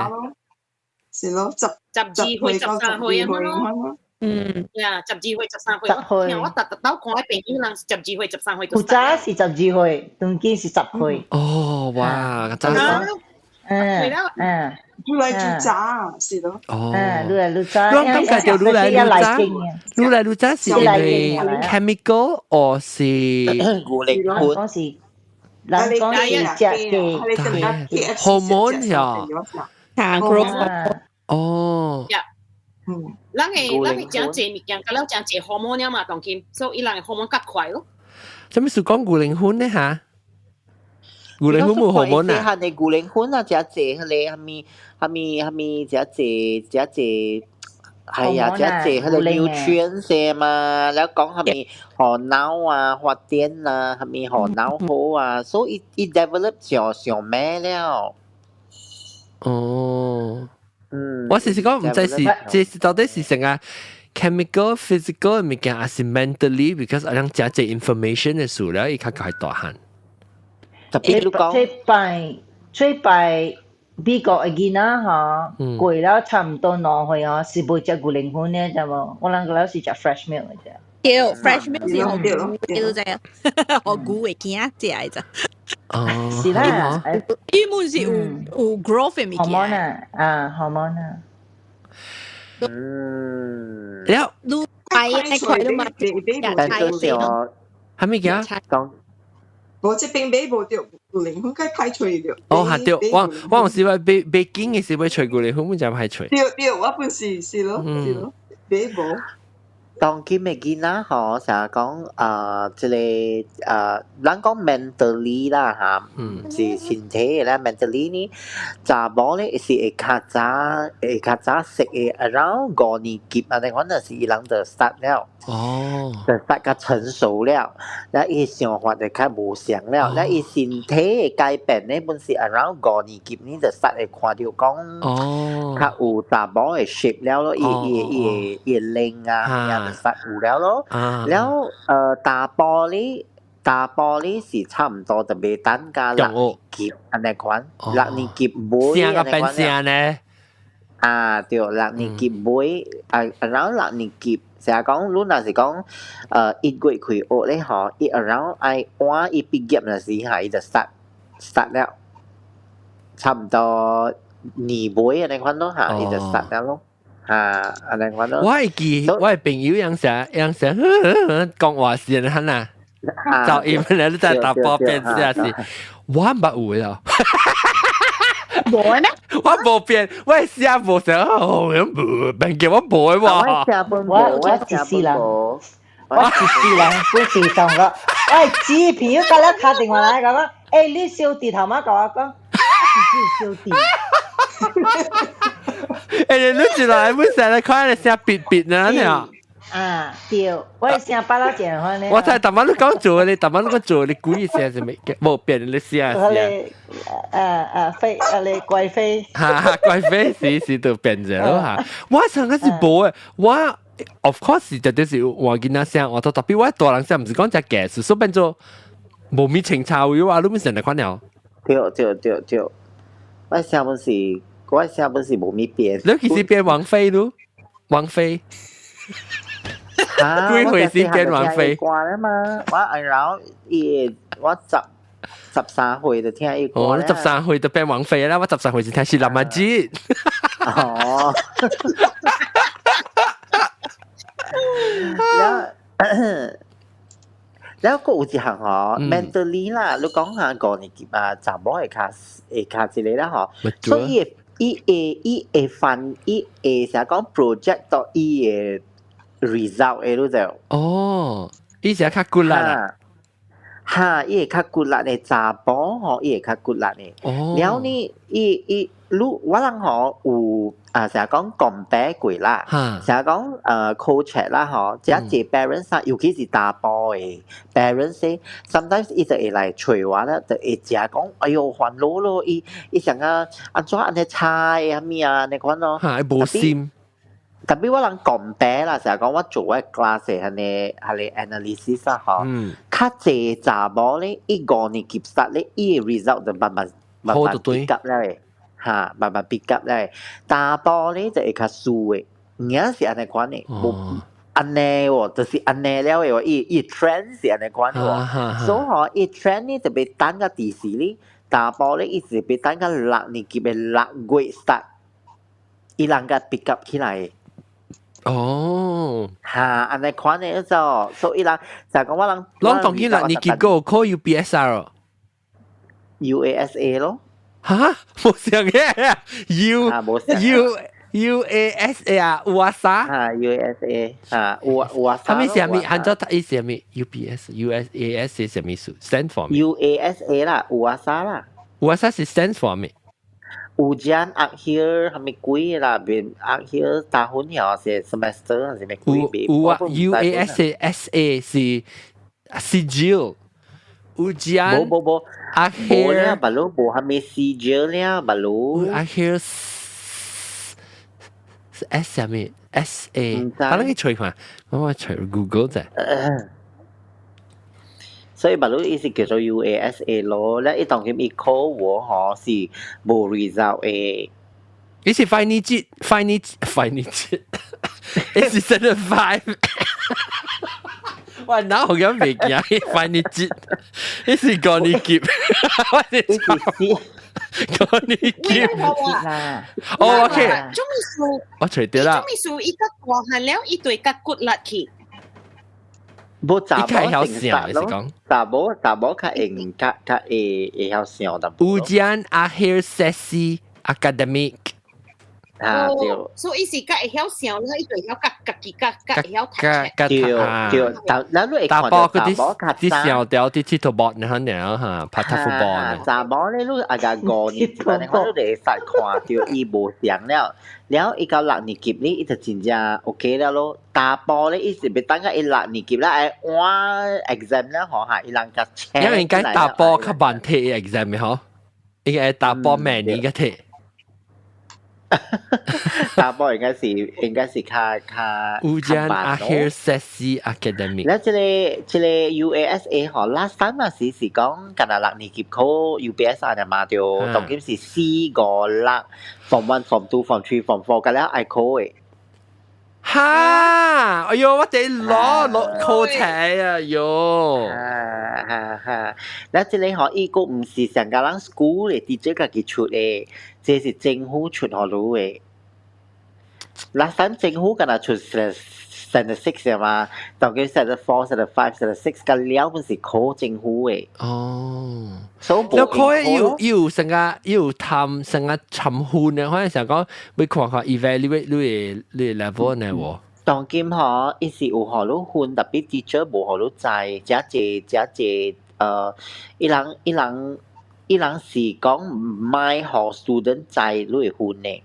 是咯，十 12歲13歲咁咯。呀，12歲13歲，我特特兜看朋友人12歲13歲。有早是12歲，當今是10歲。哦，哇，早。愈來愈早，是咯。哦。愈來愈早。我感覺就愈來愈早，愈來愈早是因為 chemical 或是牛奶粉？講是，人講是食嘅 hormone 呀。啊，growth。哦。人會食濟物件，佮了食濟 hormone 嘛，當今，所以伊人的 hormone 較快咯。啥物事講牛奶粉呢嚇？牛奶粉無 hormone 啊？細漢的牛奶粉啊，食濟彼個蝦米蝦米蝦米，食濟食濟，係啊，食濟彼個 nutrient 些嘛，了講蝦米予腦啊發展啊，蝦米予腦好啊，所以伊 develop 上上咩了。哦。我是講毋知是這是到底是成個 chemical、physical 物件，還是 mentally？because 啊，人食這 information 的數了，伊較較大漢。特別你講，這擺美國的囡仔吼，過了差毋多2歲吼，是無食牛奶粉的，知無？我人個了是食 fresh milk 的啫。對，fresh milk 是予牛的，知影？予牛的囝食的咋？哦，是啦，伊們是有 growth 的物件。 hormone 啊，啊，hormone 啊。了，你買一塊都嘛，但係就係咪叫？講。無這邊買無著牛奶粉，該歹揣著。哦，係對，我有時話買買緊嘅時欲揣牛奶粉，本就歹揣。對對，我本是是咯，是咯，買無。當今的囡仔吼，成日講啊，這個啊，咱講 mentally 啦嚇，毋是身體的啦，mentally 呢，查某咧是會較早識的，around 5年級按呢款就是伊人就 start 了，就 start 較成熟了，了伊想法就較無相了，了伊身體的改變咧，本是 around 五年級呢就 start 會看著講，較有查某的 shape 了咯，伊伊伊伊臉啊，就 start 有了咯，了查埔咧，查埔咧是差毋多就袂等甲六年級按呢款，六年級尾聲個變聲呢？啊，對，六年級尾啊，around 六年級，成日講，你若是講，1月開學咧吼，伊 around 愛晚伊畢業那時哈，伊就 start 了，差毋多年尾按呢款咯嚇，伊就 start 了咯。啊，按呢款咯。我會記，我的朋友樣成樣成講話時陣啊，就伊們咧在查埔變聲是，我毋捌有的。無咩？我無變，我聲無聲，哦，無變叫我無的喎。我一世人，我一世人不是同個，我姊朋友甲咱敲電話來，講講，欸，你小弟頭媽共我講，我是小弟。欸，你一來本成日看你聲別別呢？呢？啊，對，我聲巴拉正款咧。我睇逐擺你講做，你逐擺你講做，你故意聲是咪？無變你聲聲。飛，啊你貴妃。哈哈，貴妃是是就變咗咯嚇。我上個是無的，我 of course 是絕對是換囡仔聲，我特別我大人聲毋是講只技術，所以變做無咪清楚有啊，你咪成日看了。對對對對，我聲本是無咪變。你其實變王菲咯，王菲。幾歲先變王菲？歌啦嘛，我然後伊我13歲就聽伊歌。哦，你十三歲就變王菲啦，我十三歲就聽是林阿姊。哦。了，了，閣有一項吼，mentally 啦，你講下5年級啊，查某會較這個啦吼，所以伊會翻，伊會成講 project 到伊的 result 的你就。哦，伊是較骨力啊。哈，伊會較骨力的查埔吼，伊會較骨力的。哦。了呢，伊伊你我人吼有啊，成日講 compare 過啦，成日講coach 啦吼，這濟 parents 啊，尤其是查埔的 parents，sometimes 伊就會來揣我啦，就會食講，哎喲煩惱咯，伊伊想啊，按怎按呢差的啥物啊，按呢款咯。哈，無心。特別我人 compare 啦，成日講我做我 class 的按呢，彼个 analysis 啊吼，較濟查某咧，伊5年級實咧，伊的 result 就慢慢慢慢 pick up 了的。嚇，慢慢 pick up 咧。查埔咧就會較輸的，而是按呢款的，無按呢喎，就是按呢了的喎，伊伊 trend 是按呢款的喎，所以吼，伊 trend 咧就欲等到第時咧，查埔咧伊是欲等到六年級的6月 start，伊人共 pick up 起來。哦，嚇，按呢款的就，所以人就講我人，攏當然六年級個考 UPSR。 UASA 咯。嚇，無相嘅，U U U A S A 啊，UASA。嚇，UASA 嚇，有 UASA。他們啥物？按照他意思啥物？U P S U S A S 是啥物意思？Stand for 咩？UASA 啦，UASA 啦。 UASA 是 stand for 咩？ Ujian akhir 係咪鬼啦？變 akhir tahun 又是 semester 係咪鬼？有啊，U A S A S A 是 sijil。Ujian 無無無 akhir 無了，巴魯無係咪 sijil 了，巴魯 akhir S 係咪 S A？啊，你去揣看，我揣 Google 啫。所以巴魯伊是叫做 UASA 咯，咧伊當今伊考我嗬是無 result 的。伊是 five 年級，five 年 five 年級，伊是 standard five。我哪有咁未驚？five 年級，伊是五年級，我是五年級。哦，OK。做咩事？我揣著啦。做咩事？伊較大漢了，伊對較骨力去。無查某曉想是講，查某查某較會較較會會曉想淡薄。Ujian Akhir Sesi Akademik。啊對，所以伊是較會曉想，伊就會曉較家己較較會曉讀冊。對對，但咱你會看到查某較啲小條啲佚佗波，你看了哈，拍 football。查某咧，你啊個五年級，你看你就會使看著伊無相了，了伊到六年級咧，伊就真正 OK 了咯。查埔咧，伊是欲等到伊六年級咧，愛換 exam 了吼嚇，伊人較請。因為應該查埔較慢提 exam 的吼，應該查埔每年個提。查埔應該是應該是較較 Ujian Akhir Sesi Akademik。咧，這个這个 UASA 吼，last time 啊是是講，干焦六年級考 UPSR 就嘛對，當今是四五六，Form one、Form two、Form three、Form four，個了愛考的。哈！哎喲，我哋攞攞考題啊喲！哈哈哈！咧，這个吼，伊個毋是上個人 school 的 teacher 家己出的，這是政府出予你的。last time 政府干焦出 standard six 嘛，當佢 standard four、standard five、standard six 個了本是考政府的。哦，所以你考要要成個要探成個尋分的，可能想講欲看看 evaluate 你的你的 level 呢無？當今吼，伊是有予你分，特別 teacher 無予你知，遮濟遮濟，伊人伊人伊人是講莫予 student 知你會分的。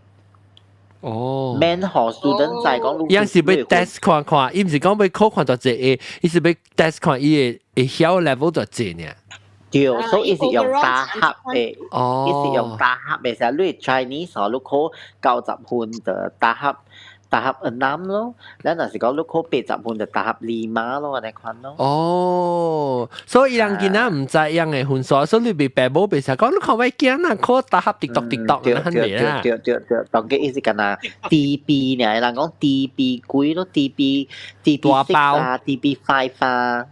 哦，免予 student 知講伊是欲 test 看看，伊毋是講欲考看偌濟個，伊是欲 test 看伊會會曉 level 偌濟呢。對，所以伊是用 tahap 的，哦，伊是用 tahap 的，時你 Chinese 吼，你考90分就 tahap tahap enam 咯，咱若是講你考80分就 tahap lima 咯，按呢款咯。哦，所以伊人囡仔毋知樣的分數，所以你袂爸母袂使講，你看我囝啊考 tahap 直讀直讀，對對對對對對，當佢伊是干焦 DB 呢，人講 DB 幾咯，DB DB six 啊，DB five 啊，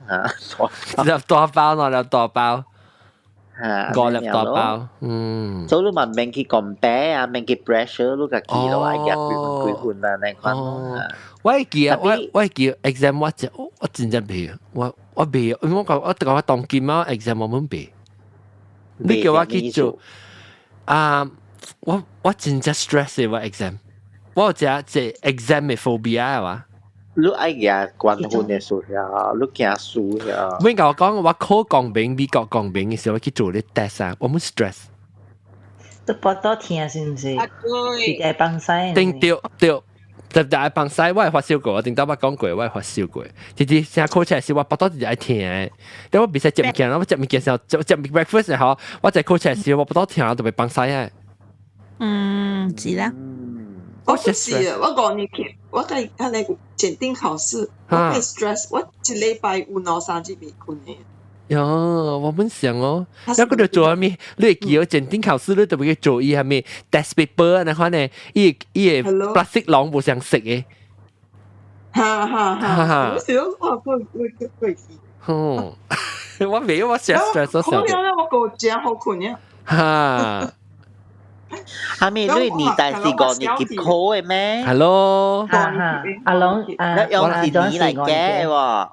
嚇，粒大包喏，粒大包。嚇，五粒大包，嗯。所以你嘛免去 compare 啊，免去 pressure 你家己咯，愛夾幾分幾分啊，那款咯。我會記啊，我我會記 exam 我真我真正袂，我我袂，因為我講我講我當今啊 exam 我滿袂。你叫我去做啊，我我真正 stress 的我 exam，我有隻隻 exam 的 phobia 啊。你愛夾關分的數呀，你驚輸呀。免共我講，我考公民美國公民的時候，我去做咧 test 啊，我滿 stress。都腹肚疼是毋是？啊對。是愛放屎。頂對對，特別愛放屎，我會發燒過，我頂頭捌講過，我會發燒過。直直成考試時，我腹肚直直愛疼的，但我袂使食物件，我食物件時候，食食 breakfast 時候，我在考試時，我腹肚疼，就欲放屎啊。嗯，是啦。我不是啊，我五年級，我喺喺個檢定考試，我會 stress，我一禮拜有兩三日未睏的。喲，我本想哦，那個就做啥物？你會記得檢定考試，你特別去做伊啥物 test paper 那款呢？伊伊個 plastic 籠無相色嘅。哈哈哈！我時都哇，會會會記。哦，我沒有我寫 stress 咗時。可能我個真好困呀。哈。哈咪你年代是五年級考嘅咩？Hello。哈哈，阿龍啊，用是年嚟嘅喎，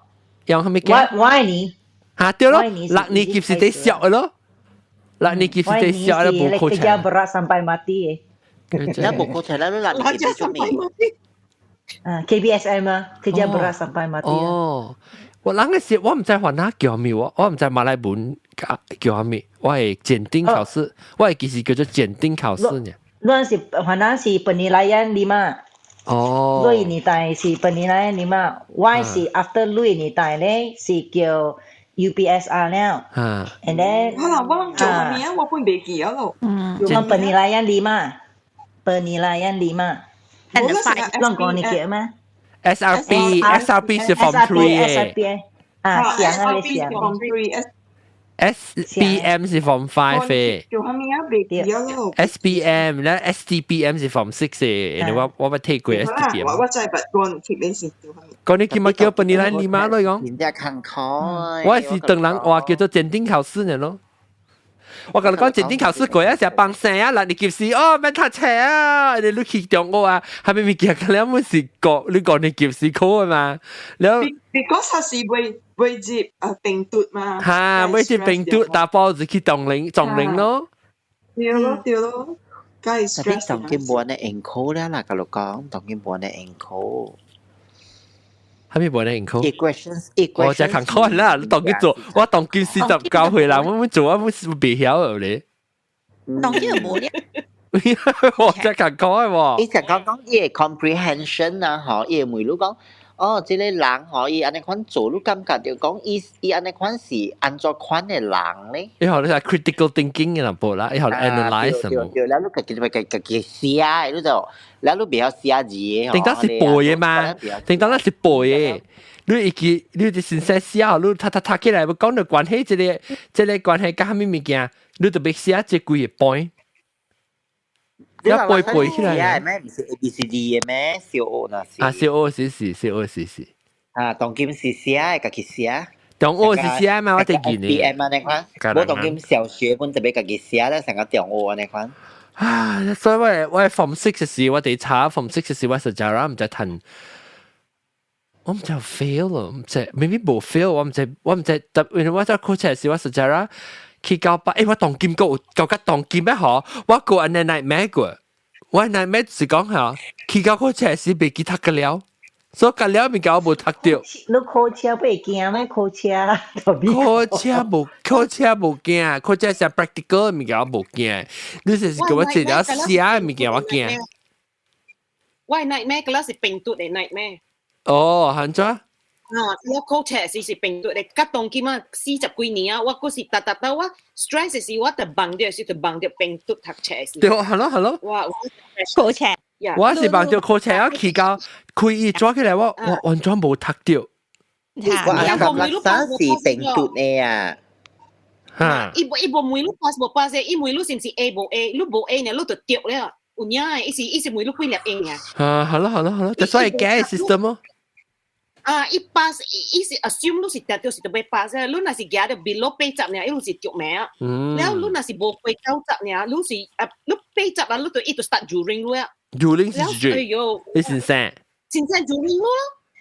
用係咪嘅？我愛你。嚇對咯，六年級是得小嘅咯，六年級是得小嘅，冇考 Kerja berat sampai mati。那冇考出來，你六年級做咩？啊，KBSM 啊，kerja berat sampai mati。哦，我啷個時我毋知番仔叫咩，我毋知馬來文叫咩，我係檢定考試，我係其實叫做檢定考試呢。嗰陣時番仔是 penilaian lima。哦。你年代是 penilaian lima，我是 after 你年代咧是叫 UPSR 了。And then 可能我諗做咩啊？我本袂記啊咯。嗯。我 penilaian lima，penilaian lima。我是攏講你記咩？SRP SRP 是 Form 3 嘅。啊，上啊，你上。 SPM 是 Form 5 嘅。做啥物啊？袂記啊咯。 SPM 咧，STPM 是 Form 6 嘅，你我捌睇過 STPM。我我真係捌講貼你是做啥物。講你叫乜叫 penilaian lima 咯？講。人家看開。我是等人話叫做檢定考試呢咯。我共你講，檢定考試過一時放生啊，六年級時哦，免讀冊啊，你去中學啊，係咪物件可能本是個你講年級時考的嘛？了。你嗰時是未未接啊病毒嘛？哈，未接病毒，打包就去當零撞零咯。對咯對咯，梗係 stress。當今無呢用考啦，嗱，甲你講，當今無呢用考。係咪無呢用考？Equations，我就看看啦，你當今做，我當今49歲啦，我做我我袂曉咧。當今無咧。我真看看喎。伊就講講伊個 comprehension 啊，嗬，伊會問你講。哦，這個人吼，伊按呢款做，你感覺著講，伊伊按呢款是按怎款的人咧？伊學你係 critical thinking 嘅啦，無啦，伊學 analyse 什麼？對，了你家己家家己寫，你就了你袂曉寫字的。頂當是背的嘛？頂當那是背的。你一記，你就先寫寫，你讀讀讀起來，要講到關係這個這個關係佮啥物物件，你就欲寫這幾個 point。一背背起來。咩？毋是 A B C D 的咩？小學那是。啊，小學是是，小學是是。啊，當今是寫的，家己寫。中學是寫嘛？我哋見你。B M 按呢款，我當今小學本特別家己寫咧，成個中學按呢款。啊，所以我 form 6 時，我哋查 form 6 時，我 sejarah 毋知讀，我毋知 fail 咯，毋知 maybe 無 fail，我毋知我毋知，特因為我在考試時我 sejarah 去到八，欸，我當今個有夠當今咩嗬？我個按呢 nightmare 過，我 nightmare 是講嚇，去到考試時袂記讀個了。所以個了物件我無讀著。你考車不會驚咩？考車考車無考車無驚，考車是 practical 物件我無驚。你是叫我一條寫的物件我驚。我 nightmare 嗰是病毒的 nightmare。哦，按怎？啊，我考冊時是病毒的，甲當今啊40幾年啊，我閣是逐逐到我 stress 時，我就夢著時就夢著病毒讀冊時。對，係咯係咯。哇！考冊。我是夢著考冊啊，去到開伊抓起來，我完全無讀著。我阿十三是病毒的啊。哈！伊無伊無問你 pass 無 pass，伊問你是毋是 A 無 A，你無 A 呢，你就著了。有影的，伊是伊是問你幾粒 A 啊？啊，好咯好咯好咯，就所以假 system 咯。啊，伊 pass 伊是 assume 你是定著是著欲 pass，你若是舉著 below 80爾，伊就是著名啊。了你若是無過90爾，你是啊，你80啊，你就伊就 start juring 你啊。 juring 是哎喲，你先生。先生 juring 咯，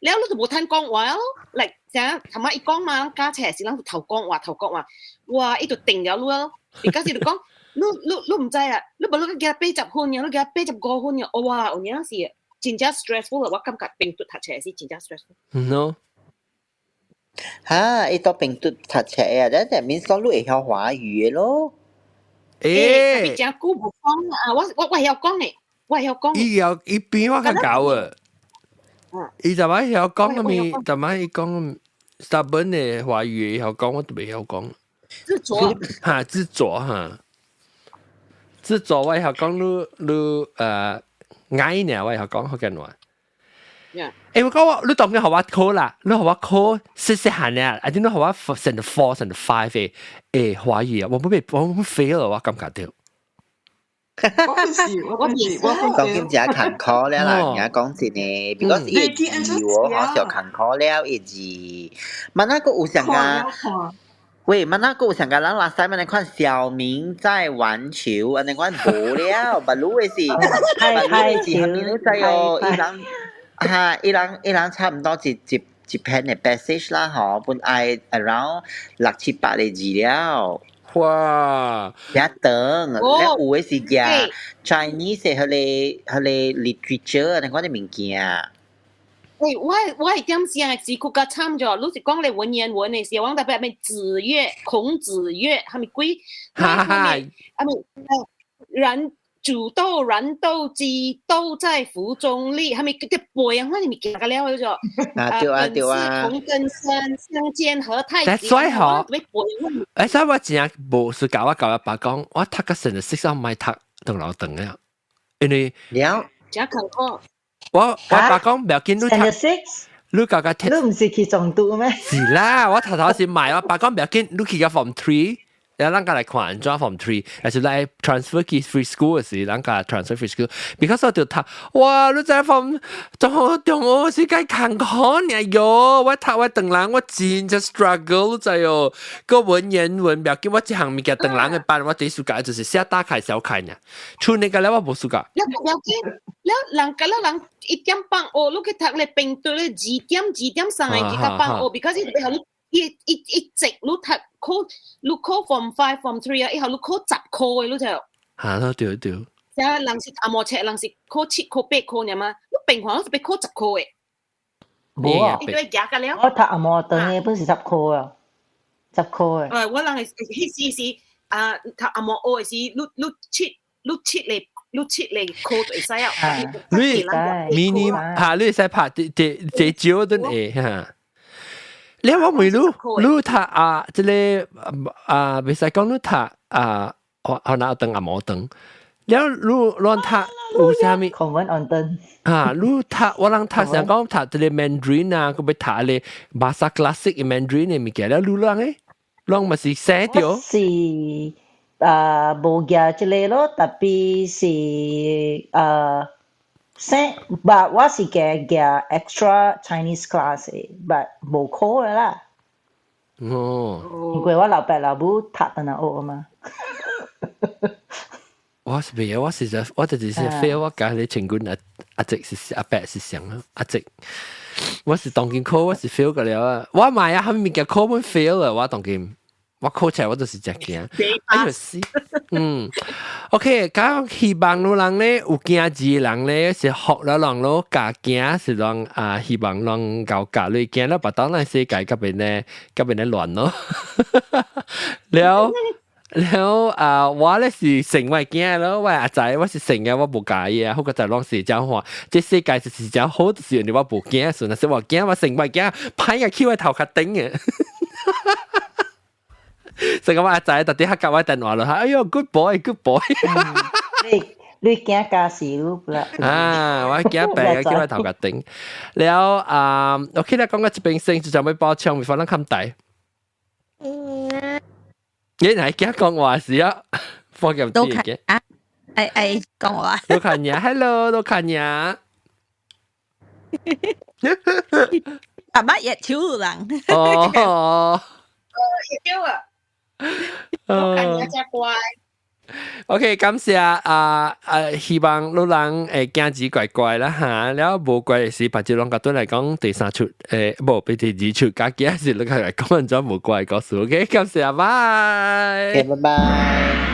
了你就無通講話咯。嚟成頭仔伊講嘛，教冊是人就頭講話頭講話，哇！伊就定了你咯。而家是就講，你你你毋知啊，你無你舉80分爾，你舉85分爾，哇！有影是真正 stressful 我感覺病毒讀冊是真正 stressful。 No。哈，伊到病毒讀冊啊，that means 講你會曉華語的咯。欸，真久無講啊！我我我會曉講的，我會曉講。伊有伊邊我較𠢕啊。伊就擺曉講啥物，就擺伊講 stubborn 的華語會曉講，我都袂曉講。執著。哈，執著哈。執著我會曉講你你愛呢，我會曉講福建話。誒，我講我你當然予我考啦，你予我考細細漢啊，啊，你予我 standard 4 standard 5 的華語啊，我不被我不 fail 我感覺到。我是我是我當今真艱苦了啦，而家講真嘅，because 伊字我學小艱苦了，伊字，問那個有上個，喂，問那個有上個人拉西問你看小明在玩球，按呢款無了，捌擼的是，捌擼的是蝦米你知哦？伊人哈，伊人差唔多一篇的 passage 啦，吼，本愛 around 六七百個字了。哇！一等，你有的是寄 Chinese 彼個 literature 那款的物件。喂，我係點先係是較慘咗，你是講你文言文的時候，我特別係子曰、孔子曰，係咪鬼？哈哈，係咪燃煮豆燃豆萁，豆在釜中立，係咪啲背啊？我哋物件個了咗。啊對啊對啊。同根生，相煎何太急。所以嗬，誒，所以我真正無是教我教阿爸講，我讀個 standard six 我唔係讀長老長啊，因為了，真艱苦。我爸講唔要緊，你讀，你教個你唔是去總督咩？是啦，我頭頭先買，我爸講唔要緊，你去個 form 3。然後咱家來看按怎 form 3，還是來 transfer 去 free school 時，咱家 transfer free school。because 我就讀，哇！你知 form 中學中學是該艱苦呢喲，我讀我長人我真正 struggle 你知哦。個文言文不要緊，我這項物件長人的班，我第暑假就是寫大楷小楷呢。剩那個了我無暑假。了不要緊，了人個了人1點半學，你去讀咧平對咧2點2點3個去到半學，because 伊特別予你。一直你讀考，你考 form 5 form 3 啊，以後你考10科的，你就。嚇，咯對對。即人是阿毛冊，人是考7科8科爾嘛，你平凡是欲考10科的。無啊，伊對夾個了。我讀紅毛堂的本是十科啊，十科的。我人係彼時是啊，讀紅毛學的是，你七個科就會使啊。你 mini 嚇，你會使拍這這這少都會嚇。你我問你，你讀啊，這個啊，袂使講你讀啊，我哪堂啊無堂。了你亂讀有啥物？孔文按燈。啊，你讀我人讀想講讀這個 Mandarin 啊，閣欲讀咧 Bahasa Klasik 的 Mandarin 的物件，了你人咧，攏嘛是寫著？是啊，無舉這個咯，tapi 是啊。寫，but 我是加加 extra Chinese class 的，but 無考的啦。哦。因為我老爸老母讀等下學嘛。我是袂，我是實，我就是 fail 我教你成功阿阿直是阿伯是啥啊？阿直，我是當今考，我是 fail 過了啊！我買啊，蝦米物件考本 fail 了，我當今。我考起來我就是真驚，哎呦死，嗯，OK，咁希望路人咧有囝兒人咧是學了人咯，教囝是讓啊希望人教教你驚了，把當咱世界嗰邊咧，嗰邊咧亂咯，了了啊，我咧是成為囝咯，我阿仔我是成嘅，我無介意啊，好過就攏是講話，這世界就是真好，就是因為我無驚，算是我驚，我成為囝，歹個起我頭殼頂嘅。所以我阿仔特啲黑夾我電話咯，哎喲，good boy，good boy。你你驚加時啦？啊，我驚病，叫我頭殼頂。了啊，OK 啦，講到這邊先，就就要包槍，會可能冚大。你係驚講話是啊？放入啲嘅。啊，哎哎，講話。都看呀，hello，都看呀。阿媽日超人。哦。日超啊。我看你真乖。 OK，感謝啊啊！希望老人會囝兒乖乖啦嚇，了無乖的時，別隻攏甲對來講第三出誒，無比第二出加囝是你來講按怎無乖的故事。OK，感謝，拜。拜拜。